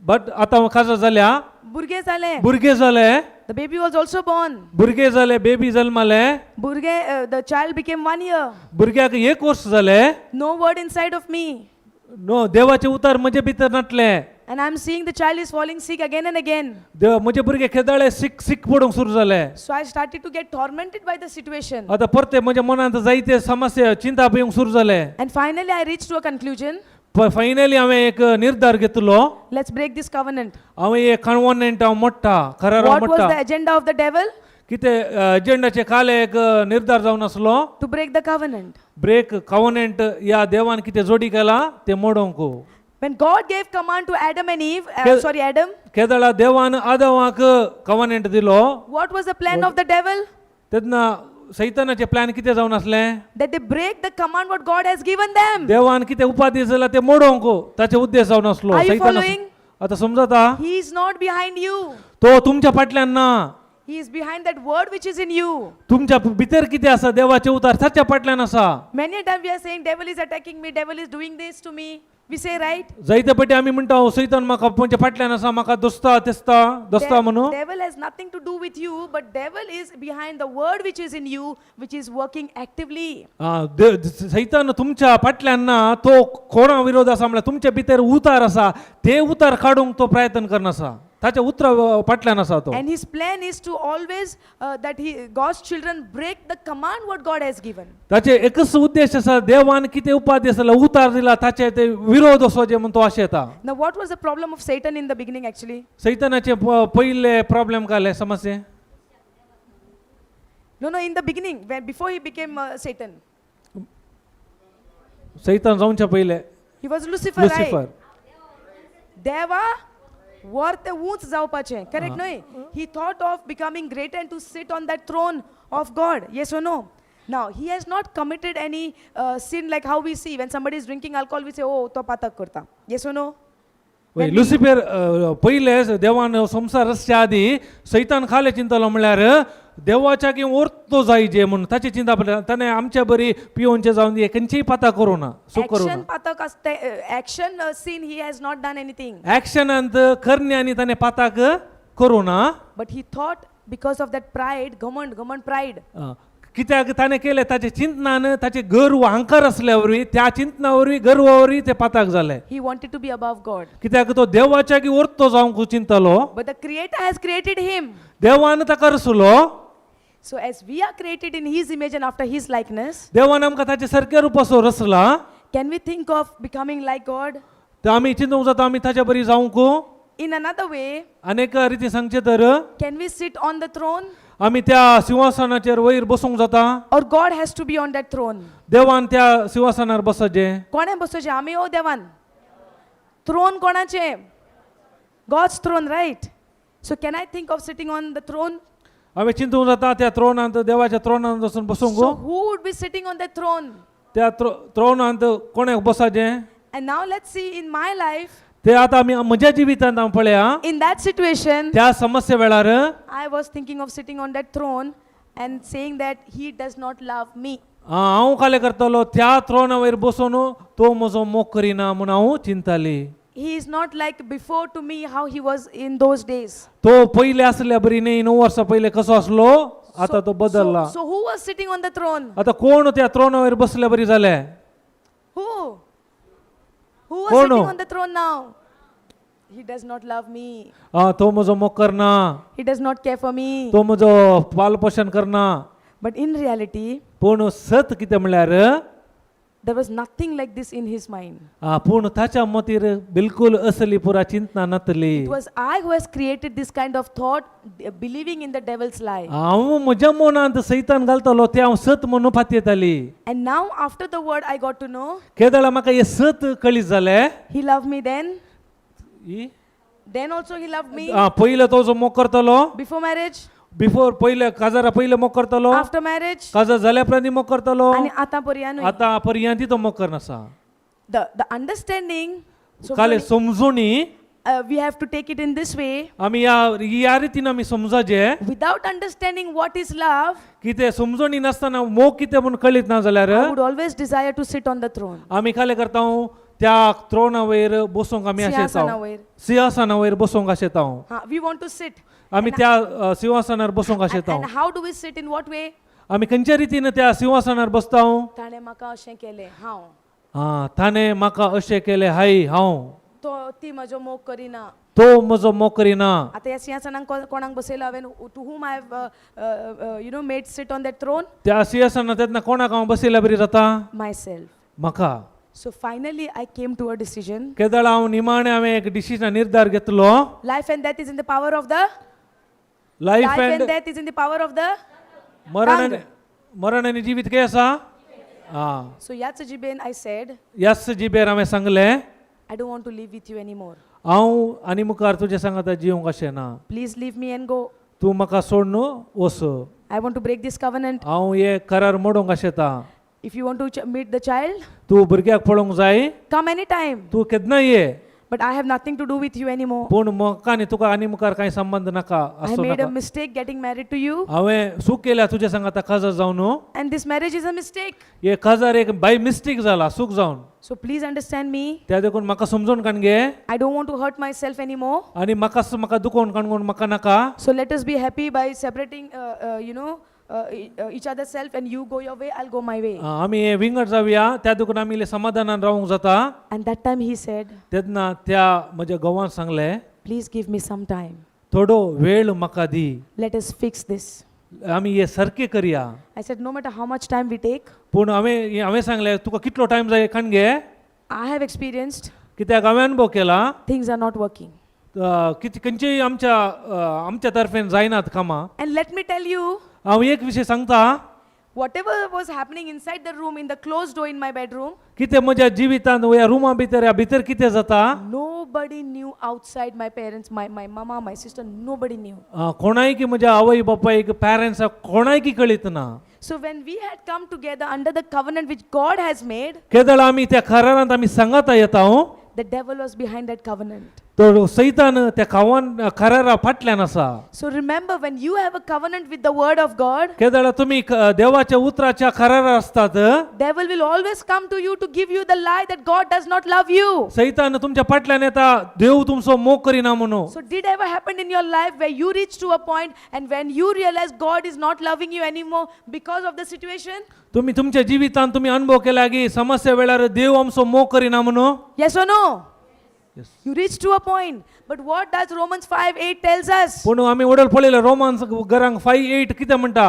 But आतां काजार जाल्या. भुरगे जाले. भुरगे जाले. The baby was also born. भुरगे जाले, बेबी जल्माले. भुरगे, the child became 1 year. भुरग्याक एक वर्स जालें. No word inside of me. No देवाचे उतार म्हजे भितर नाटले. And I'm seeing the child is falling sick again and again. देव म्हजे भुरगे खेदाळे सीक सीक पडूंक सुरू जाले. So I started to get tormented by the situation. आतां परते म्हज्या मनांत जायते समस्या चिंता येवंक सुरू जाले. And finally, I reached to a conclusion. Finally हांवें एक निर्धार घेतलो. Let's break this covenant. हांवें एक कॉन्वनंट हांव मोडटा, करार हांव What was मोडटा. The agenda of the devil? कितें एजेंडाचे काल एक निर्धार जावन आसलो? To break the covenant. Break covenant, ह्या देवान कितें जोडी केला तें मोडोंक. When God gave command to Adam and Eve, sorry, Adam, केदळा देवान आदवाक कवनंट दिलो, what was the plan of the devil? तेन्ना सैतानाचे प्लॅन कितें जावन आसलें? That they break the command what God has given them. देवान कितें उपाधी जाला ते मोडोंक ताचे उद्देश जावन आसलो. Are you सैतान following? आतां समजता? He is not behind you. तो तुमच्या फाटल्यान ना. He is behind that word which is in you. तुमच्या भितर कितें आसा देवाचे उतार ताच्या फाटल्यान आसा. Many a time we are saying, "Devil is attacking me, devil is doing this to me." We say, right? जायते पटी आमी म्हणटा, "हो, सैतान म्हाका म्हज्या फाटल्यान आसा, म्हाका दोस्ता तेस्ता दोस्ता म्हणून." Devil has nothing to do with you, but devil is behind the word which is in you, which is working actively. आ, सैतान तुमच्या फाटल्यान ना, तो कोणा विरोध आसा म्हळ्यार तुमच्या भितर उतार आसा, ते उतार काडूंक तो प्रयत्न करना आसा, ताच्या उतरा फाटल्यान आसा तो. And his plan is to always that he God's children break the command what God has given. ताचे एकच उद्देश आसा, देवान कितें उपादेश दिला, उतार दिला, ताचे ते विरोध असो जे म्हण तो अशें येता. Now, what was the problem of Satan in the beginning actually? सैतानाचे पयले प्रॉब्लेम काले समस्या? No, in the beginning, when before he became Satan, सैतान जावच्या पयले. He was Lucifer, Lucifer. Right? देवा वर ते ऊंच जावपाचें, करेक्ट न्हय? He thought of becoming great and to sit on that throne of God. Yes or no? Now he has not committed any sin, like how we see when somebody is drinking alcohol, we say, "Oh, तो पातक करता." Yes or no? वय, लुसिफेर पयले देवान संवसार रचच्या आदी सैतान खाले चिंतलो म्हळ्यार देवाच्या की ओरतो जायजे म्हणून ताचे चिंता पडटा. ताणें आमच्या बरी पियोनचें जावन दी खंयचीय पाता करूं ना, चूक करूं Action ना. पातक आसता. Action sin, he has not done anything. एक्शनांत करण्यांनी ताणें पाताक करूं ना. But he thought because of that pride, घमंड, घमंड, pride. कित्याक ताणें केलें ताचे चिंतनान ताचें गर्व अहंकार आसल्या वरवीं त्या चिंतना वरवीं गर्वा वरवीं ते पाताक जाले. He wanted to be above God. कित्याक तो देवाच्या की ओरतो जावंक चिंतलो. But the Creator has created him. देवान ताका रसलो. So as we are created in His image and after His likeness, देवान आमकां ताचे सारक्या रुपाचो रचला. Can we think of becoming like God? तर आमी चिंतूंक जाता आमी ताच्या बरी जावंक? In another way, आनी एका रिती सांगचें तर, can we sit on the throne? आमी त्या सिंहासनाचेर वयर बसूंक जाता? Or God has to be on that throne? देवान त्या सिंहासनार बसचें? कोणें बसोवचें, आमी ओ देवान? थ्रोन कोणाचें? God's throne, right? So can I think of sitting on the throne? हांवें चिंतूंक जाता त्या त्रोनांत, देवाच्या त्रोनांत वचून बसूंक? So who would be sitting on the throne? त्या त्रोनांत कोणाक बसाचें? And now let's see in my life, ते आतां आमी म्हज्या जिवितांत हांव पळया. In that situation, त्या समस्ये वेळार I was thinking of sitting on that throne and saying that he does not love me. हांव कालें करतलो त्या त्रोना वयर बसून तो म्हजो मोग करिना म्हूण हांव चिंताली. He is not like before to me, how he was in those days. तो पयले आसल्या बरी न्ही, 9 वर्सां पयले कसो आसलो आतां तो बदलला. So who was sitting on the throne? आतां कोण त्या त्रोना वयर बसल्या बरी जाले? Who? Who was कोण? Sitting on the throne now? He does not love me. आं, तो म्हजो मोग करना. He does not care for me. तो म्हजो पालपोशण करना. But in reality, पूण सत कितें म्हणल्यार, there was nothing like this in his mind. पूण ताच्या मतीर बिलकुल असली पुरा चिंतना नातली. It was I who has created this kind of thought, believing in the devil's lie. हांव म्हज्या मनांत सैतान घालतलो तें हांव सत म्हणून पातयेताली. And now, after the word, I got to know केदळा म्हाका हें सत कळीत जालें. He loved me then. He? Then also, he loved me. पयलो तो जो मोग करतलो. Before marriage, before पयले काजारा पयले मोग करतलो. After marriage, काजार जाल्या उपरांत मोग करतलो. आणि आतां पर्यंत. आतां पर्यंत तो मोग करनासा. The understanding, so Kale समजूनी, we have to take it in this way. आमी ह्या ह्या रितीन आमी समजाचे. Without understanding what is love, कितें समजणी नासतना मोग कितें म्हूण कळीत ना जाल्यार, I would always desire to sit on the throne. आमी कालें करता त्या त्रोना वयर बसूंक आमी आशेता. सिंहासना वयर. सिंहासना वयर बसूंक आशेता. Ha, we want to sit. आमी त्या सिंहासनार बसूंक आशेता. And how do we sit? In what way? आमी खंयच्या रितीन त्या सिंहासनार बसता? ताणें म्हाका अशें केलें हांव. आं, ताणें म्हाका अशें केलें हाय हांव. तो ती म्हजो मोग करिना. तो म्हजो मोग करिना. आतां ह्या सिंहासनाक कोणाक बसयला हांवें? To whom I have made sit on that throne? त्या सिंहासनार तेन्ना कोणाक हांव बसयल्या बरी जाता? Myself. म्हाका. So finally I came to a decision. केदळ हांव निमाणें हांवें एक डिसिजन निर्धार घेतलो. Life and death is in the power of the life life and and death is in the power of the मरण आनी मरण आनी जिवीत कितें आसा आं. सो ह्याच जिबेन I said, ह्याच जिबेर हांवें सांगलें, I don't want to live with you anymore. हांव आनी मुखार तुज्या सांगाता जिवंक अशें ना. Please leave me and go. तूं म्हाका सोडून वच. I want to break this covenant. हांव हे करार मोडूंक आशेता. If you want to meet the child, तूं भुरग्याक पळोवंक जाय, come anytime. तूं केन्ना ये. But I have nothing to do with you anymore. पूण म्हाका आनी तुका आनी मुखार कांय संबंद नाका I आसूं made a नाका. Mistake getting married to you, हांवें चूक केल्या तुज्या सांगाता काजार जावन. And this marriage is a mistake. हे काजार एक बाय मिस्टेक जाला, चूक जावन. So please understand me. त्या देखून म्हाका समजून काण घे. I don't want to hurt myself anymore. आनी म्हाका म्हाका दुखोवन काणकोण म्हाका नाका. So let us be happy by separating, each other's self, and you go your way, I'll go my way. आमी हे विंगड जावया, त्या देखून आमी इल्ले समाधानान रावूंक जाता. And that time he said, तेन्ना त्या म्हज्या घोवान सांगलें, "Please give me some time. थोडो वेळ म्हाका दी. Let us fix this." आमी हे सारकें करया. I said, "No matter how much time we take, पूण हांवें हांवें सांगलें, तुका कितलो टायम जाय काण घे. I have experienced कित्याक हांवें अनुभव केला, things are not working." कितें खंयचेय आमच्या आमच्या तर्फेन जायनात कामां. And let me tell you, हांव एक विशय सांगता, whatever was happening inside the room, in the closed door in my bedroom, कितें म्हज्या जिवितांत ह्या रुमा भितर ह्या भितर कितें जाता, nobody knew outside my parents, my mama, my sister, nobody knew. कोणायकी म्हज्या आवय बापायक पॅरंट्साक कोणायकी कळीत ना. So when we had come together under the covenant which God has made, केदळ आमी त्या करारांत आमी सांगाता येता the devil was behind that covenant. तो सैतान त्या खावन करारा फाटल्यान आसा. So remember, when you have a covenant with the word of God, केदळा तुमी देवाच्या उतराच्या करारा असतात, devil will always come to you to give you the lie that God does not love you. सैतान तुमच्या फाटल्यान येता देव तुमचो मोग करिना म्हणून. So did ever happen in your life where you reach to a point and when you realize God is not loving you anymore because of the situation? तुम्ही तुमच्या जिवितान तुम्ही अनुभव केला की समस्या वेळार देव आमचो मोग करिना म्हणून? Yes or no? Yes. You reach to a point. But what does Romans 5:8 tells us? पूण आमी वडल पळयलें रोमांस घरांक 5:8 कितें म्हणटा?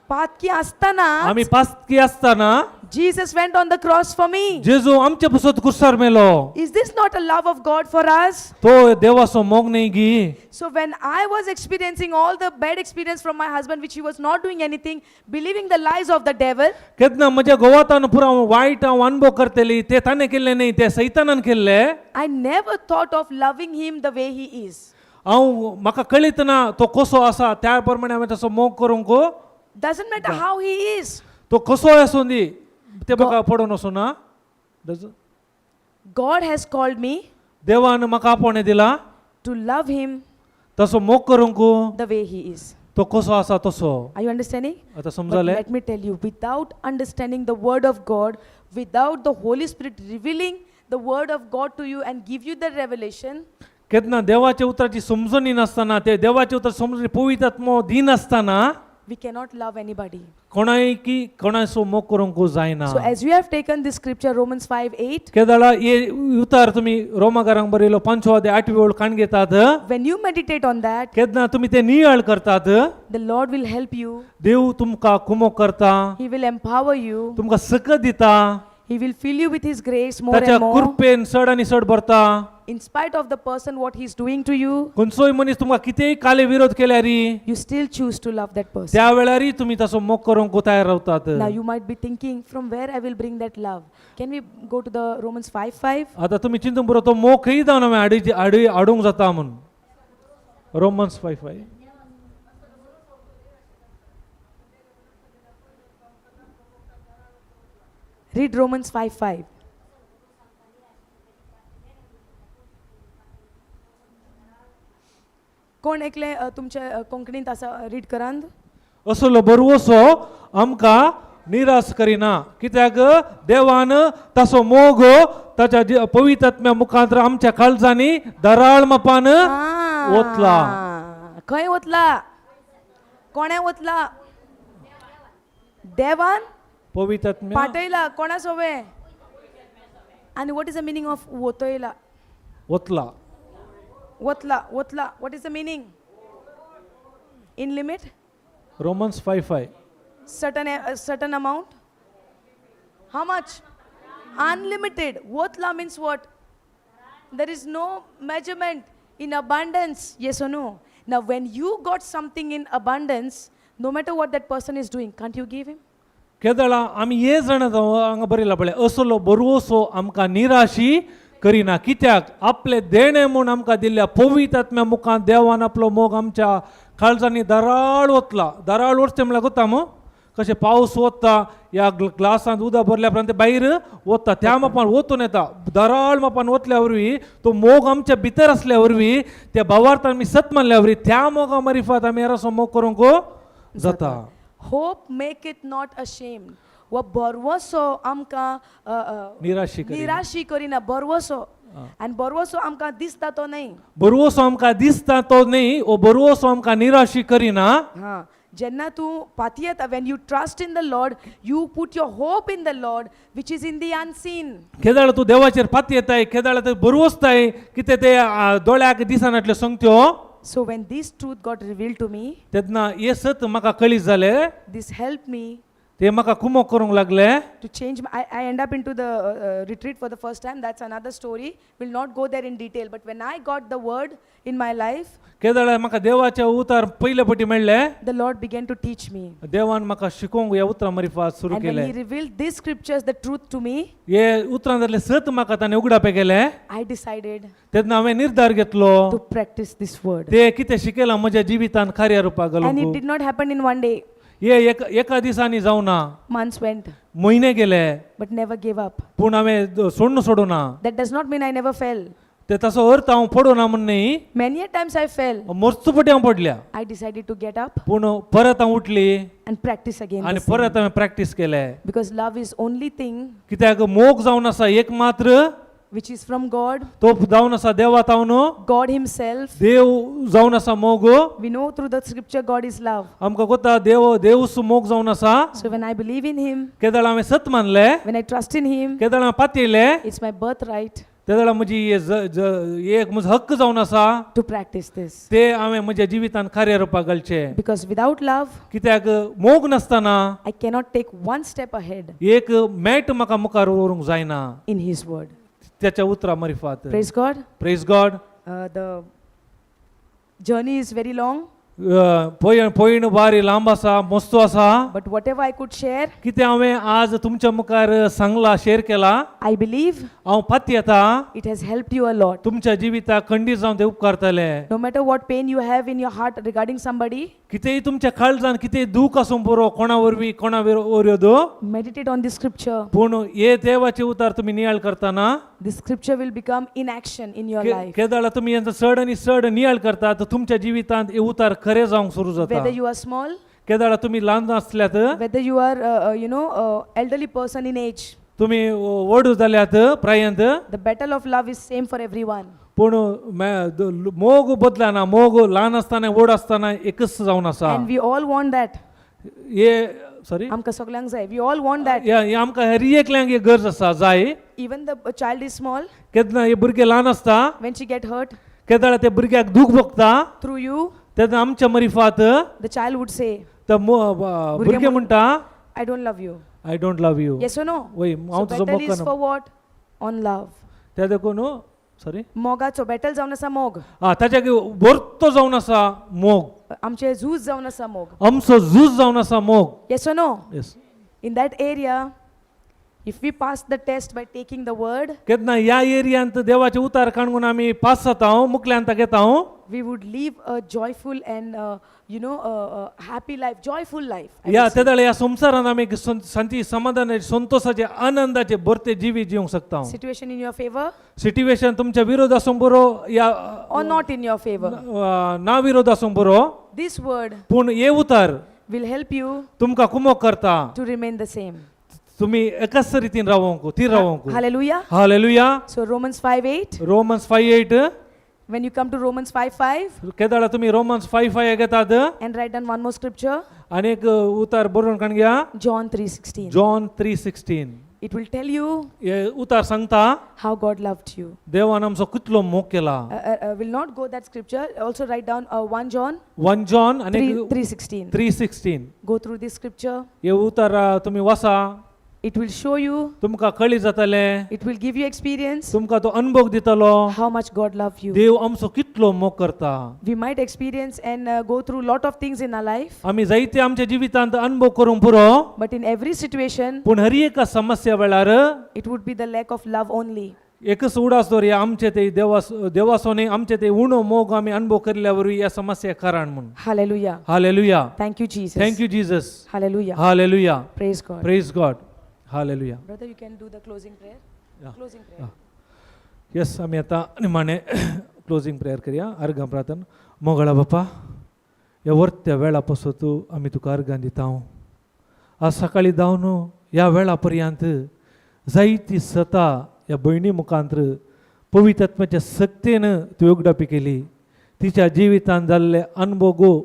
पातकी असताना आमी पासकी आसतना Jesus went on the cross for me. जेजू आमचे पुसत कुर्सार मेलो. Is this not a love of God for us? तो देवाचो मोग न्ही गी? So when I was experiencing all the bad experience from my husband, which he was not doing anything, believing the lies of the devil, केन्ना म्हज्या गोवातान पुरा हांव वायट हांव अनुभव करतली ते ताणें केल्ले न्ही ते सैतानान केल्ले. I never thought of loving him the way he is. हांव म्हाका कळीत ना तो कसो आसा त्या प्रमाणे हांवें तसो मोग करूंक. Doesn't matter how he is. तो कसोय आसूं दी ते म्हाका पडून वचूं ना. God has called me देवान म्हाका आपोवणें दिलां to love him तसो मोग करूंक the way he is. तो कसो आसा तसो. Are you understanding? आतां But समजलें? let me tell you, without understanding the word of God, without the Holy Spirit revealing the word of God to you and give you the revelation, केन्ना देवाच्या उतराची समजणी नासतना ते देवाचे उतर समजणी पवित्र आत्मो दिनासतना we cannot love anybody. कोणाय की कोणाचो मोग करूंक जायना. So as you have taken this scripture, Romans 5:8, केदळा हे उतार तुमी रोमाकारांक बरयलो पांचवो अध्याय आठवी ओळ काण घेतात, when you meditate on that, केन्ना तुमी ते नियाळ करतात, the Lord will help you. देव तुमकां कुमोक करता, He will empower you. तुमकां सकत दिता, He will fill you with His grace more ताच्या and more. कृपेन चड आनी चड भरता. In spite of the person, what he's doing to you, खंयचोय मनीस तुमकां कितेंय काले विरोध केल्यार you still choose to love that person. त्या वेळारय तुमी ताचो मोग करूंक तयार रावतात. Now you might be thinking, from where I will bring that love? Can we go to the Romans 5:5? आतां तुमी चिंतून पुरो तो मोग खंय जावन हांवें हाडी हाडी हाडूंक जाता म्हूण. Romans 5:5. Read Romans 5:5. कोण एकले तुमच्या कोंकणींत आसा रीड करांत? असलो बरवसो आमकां निराश करिना कित्याक देवान ताचो मोग ताच्या पवित्र आत्म्या मुखांत आमच्या काळजांनी दराळ मापान ओतला. खंय वतला? कोणें वतला? देवान पवित्र आत्म्या पाठयला कोणा सोवे. आनी what is the meaning of वतयला? ओतला. वतला वतला, what is the meaning? In limit? Romans 5:5. Certain amount? How much? Unlimited. Votla means what? There is no measurement. In abundance. Yes or no? Now when you got something in abundance, no matter what that person is doing, can't you give him? केदळा आमी हे जाणा जावं हांगा बरयला पळय असलो बरवसो आमकां निराशी करिना कित्याक आपले देणें म्हूण आमकां दिल्ल्या पवित्र आत्म्या मुखार देवान आपलो मोग आमच्या काळजांनी दराळ ओतला. दराळ ओतचें म्हणल्यार कोता मू कशें पावस ओतता ह्या ग्लासांत उदक भरल्या उपरांत तें भायर ओतता त्या मापान ओतून येता. दराळ मापान ओतल्या वरवीं तो मोग आमच्या भितर आसल्या वरवीं त्या भावार्थान आमी सत मानल्या वरवीं त्या मोगा मारिफात आमी हेराचो मोग करूंक जाता. Hope maketh not ashamed. व बरवसो आमकां निराशी करिना. निराशी करिना बरवसो. आनी बरवसो आमकां दिसता तो न्हय. बरवसो आमकां दिसता तो न्ही ओ बरवसो आमकां निराशी करिना. हां, जेन्ना तूं पातयेता, when you trust in the Lord, you put your hope in the Lord which is in the unseen. केदाळ तूं देवाचेर पातयेताय केदाळ तूं बरवसताय कितें ते दोळ्याक दिसनातल्यो संगत्यो. So when this truth got revealed to me, तेन्ना हें सत म्हाका कळीत जालें. this helped me ते म्हाका कुमोक करूंक लागले. to change my, I end up into the retreat for the first time. That's another story. Will not go there in detail. But when I got the word in my life, केदाळ म्हाका देवाचे उतार पयले पटी मेळ्ळे, the Lord began to teach me. देवान म्हाका शिकोवंक ह्या उतरां मारिफात सुरू And when केलें. He revealed these scriptures, the truth to me, हे उतरां जातले सत म्हाका ताणें उगडापे केलें. I decided तेन्ना हांवें निर्धार घेतलो to practice this word. ते कितें शिकयलां म्हज्या जिवितान कार्य रुपाक And it घालूंक. did not happen in one day. हे एका दिसांनी जावना. Months went, म्हयने गेले, but never gave up. पूण हांवें सोडून सोडूना. That does not mean I never fell. ते तसो अर्थ हांव पडूना म्हण न्ही. Many a times I fell. मस्त पटी हांव पडल्या. I decided to get up पूण परत हांव उठली and practice again. आनी The same. परत हांवें प्रॅक्टीस केलें. Because love is only thing कित्याक मोग जावन आसा एक मात्र which is from God, तो जावन आसा देवा तावन. God Himself. देव जावन आसा मोग. We know through the scripture God is love. आमकां कोता देव देवूच मोग जावन आसा. So when I believe in Him, केदळ हांवें सत मानलें, when I trust in Him, केदळ हांवें पातयलें, it's my birthright तेदळा म्हजी हे एक म्हजो हक्क जावन आसा to practice this. ते हांवें म्हज्या जिवितान कार्य रुपाक घालचें. Because without love, कित्याक मोग नासतना I cannot take one step ahead एक मॅट म्हाका मुखार व्हरूंक जायना in His word. त्याच्या उतरा मरिफात. Praise God. Praise God. The journey is very long, पयण पयण बारी लांब आसा, मस्तो आसा. But whatever I could share, कितें हांवें आज तुमच्या मुखार सांगला, शेअर केला, I believe हांव पातयेता it has helped you a lot. तुमच्या जिविताक खंडीत जावन ते उपकारतले. No matter what pain you have in your heart regarding somebody, कितेंय तुमच्या काळजान कितेंय दूख आसूं पुरो कोणा वरवीं कोणा वरयो, meditate on this scripture. पूण हे देवाचे उतार तुमी नियाळ करतना This scripture will become in action in your life. केदाळा तुमी यांचो चड आनी चड नियाळ करतात तर तुमच्या जिवितांत हे उतार खरे जावंक सुरू जाता. Whether you are small, केदाळा तुमी ल्हान आसल्यात, whether you are, elderly person in age, तुमी व्हड जाल्यात प्रायंत, the battle of love is same for everyone. पूण मोग बदलना, मोग ल्हान आसतना व्हड आसतना एकच जावन आसा. And we all want that. हे सॉरी. आमकां सगल्यांक जाय. We all want that. हे आमकां हर एकल्यांक हे गरज आसा जाय. Even the child is small, केन्ना हे भुरगें ल्हान आसता, when she get hurt केदाळा ते भुरग्याक दूख भोगता through you, तेन्ना आमच्या मरिफात the child would say, ते भुरगें म्हणटा, "I don't love you." I don't love you. Yes or no? वय हांव So तुजो battle मोग is for what? On love. ते देखून सॉरी. मोगाचो बॅटल जावन आसा मोग. आ ताच्या वर्तो जावन आसा मोग. आमचे झूज जावन आसा मोग. आमचो झूज जावन आसा मोग. Yes or no? Yes. In that area, if we pass the test by taking the word, केन्ना ह्या एरियांत देवाचे उतार काणून आमी पास जाता मुकल्यांत घेता, we would live a joyful and happy life, joyful life, I ह्या would say. तेदळ ह्या संवसारान आमी शांती समाधानाचे संतोषाचे आनंदाचे भरते जिवीत जिवंक शकता. Situation in your favor situation तुमच्या विरोध आसूंक बरो या or not in your favor, ना विरोध आसूंक बरो, this word पूण हे उतार will help you तुमकां कुमोक करता to remain the same. तुमी एकाच रितीन रावोंक ती रावोंक. Hallelujah. Hallelujah. So Romans 5:8. Romans 5:8. When you come to Romans 5:5 केदाळा तुमी रोमन्स 5:5 घेतात and write down one more scripture, आनी एक उतार बरोवन काण घ्या. John 3:16. John 3:16. It will tell you हे उतार सांगता how God loved you. देवान आमचो कितलो मोग केला. Will not go that scripture. Also write down 1 John 1 John आनी 3, 3:16. 3:16. Go through this scripture. हे उतार तुमी वाचा. It will show you, तुमकां कळी जातलें. It will give you experience तुमकां तो अनुभव दितलो how much God loved you. देव आमचो कितलो मोग करता. We might experience and go through lot of things in our life, आमी जायते आमच्या जिवितांत अनुभव करूंक पुरो, but in every situation, पूण हर एका समस्या वेळार it would be the lack of love only. एकच उडास दवरया आमचे ते देवास देवासोनी आमचे ते उणो मोग आमी अनुभव केल्ल्या वरवीं ह्या समस्या कारण म्हूण. Hallelujah. Hallelujah. Thank you, Jesus. Thank you, Jesus. Hallelujah. Hallelujah. Praise God. Praise God. Hallelujah. Brother, you can do the closing prayer. Yeah. Closing prayer. Yes, आमी आतां निमाणें क्लोजींग प्रेयर करया, अर्घां प्रार्थन. मोगळा बापा, ह्या वर्त्या वेळा पासत आमी तुका अर्घां दिता. आज सकाळीं धांवन ह्या वेळा पर्यंत जायती सता ह्या भयणी मुखांत पवित्र आत्म्याच्या सक्तेन तूं उगडापी केली. तिच्या जिवितान जाल्ले अनुभव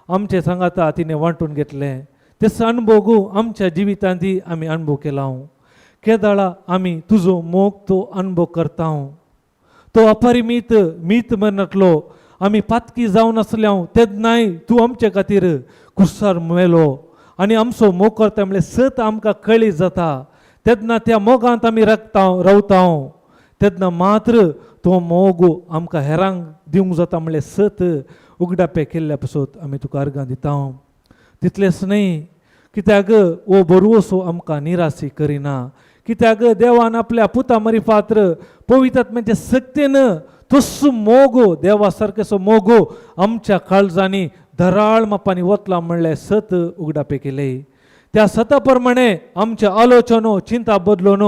आमचे सांगाता तिणें वांटून घेतले. तेच अनुभव आमच्या जिवितांत आमी अनुभव केला. केदाळा आमी तुजो मोग तो अनुभव करता, तो अपरिमीत मीत मरनातलो. आमी पातकी जावन आसल्या तेन्नाय तूं आमचे खातीर कुसार मेलो आनी आमचो मोग करता म्हणल्यार सत आमकां कळी जाता. तेन्ना त्या मोगांत आमी रगता रावता तेन्ना मात्र तो मोग आमकां हेरांक दिवंक जाता म्हणल्यार सत उगडापे केल्ल्या पासत आमी तुका अर्गां दिता. तितलेंच न्हय, कित्याक हो बरवसो आमकां निराशी करिना, कित्याक देवान आपल्या पुता मरिफात्र पवित्र आत्म्याच्या सक्तेन तसो मोग देवा सारकेसो मोग आमच्या काळजांनी धराळ मापांनी वतला म्हणल्यार सत उगडापे केले. त्या सता प्रमाणे आमचे आलोचनो चिंता बदलून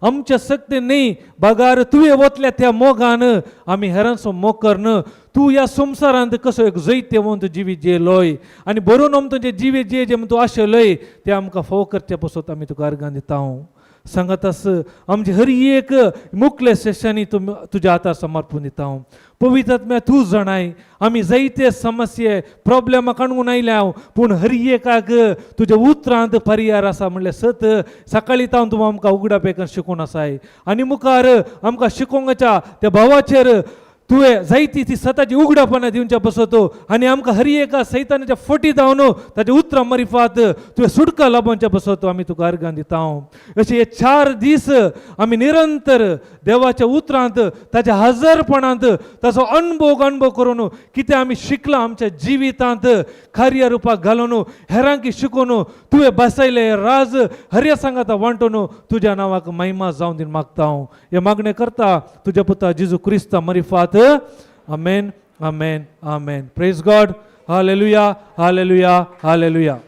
आमच्या शक्ती न्ही बगार तुवें वतल्या त्या मोगान आमी हेरांचो मोग करन तूं ह्या संवसारांत कसो एक जैत्यवंत जिवीत जियेलोय आनी बरोवन आम तुजें जिवीत जिये जें तूं आशिल्लोय तें आमकां फोव करचे पसत आमी तुका अर्गां दिता. सांगात आस आमचे हर एक मुखले सेशनी तुम तुज्या हातार समर्पून दिता. पवित्र आत्म्या, तूं जाणाय आमी जायते समस्ये प्रॉब्लेमा काडून आयल्या, पूण हर एकाक तुज्या उतरांत पर्यार आसा म्हणलें सत सकाळी तावन तूं आमकां उगडापेकर शिकोवन आसाय आनी मुखार आमकां शिकोवंकच्या त्या भावाचेर तुवें जायती ती सताची उगडापणां दिवच्या पसत आनी आमकां हर एका सैतानाच्या फटी जावन ताच्या उतरां मरिफात तुवें सुटका लाबोवच्या पसत आमी तुका अर्गां दिता. अशे हे 4 दीस आमी निरंतर देवाच्या उतरांत, ताच्या हजरपणांत ताचो अणभव अणभव करून कितें आमी शिकलां, आमच्या जिवितांत कार्य रुपाक घालून हेरांकी शिकोवन तुवें बसयलें राज हरया सांगाता वांटून तुज्या नांवाक महिमा जावन दीन मागता हांव. हे मागणें करता तुज्या पुता जेजू क्रिस्ता मरिफात. आमेन, आमेन, आमेन. Praise God. Hallelujah, hallelujah, hallelujah.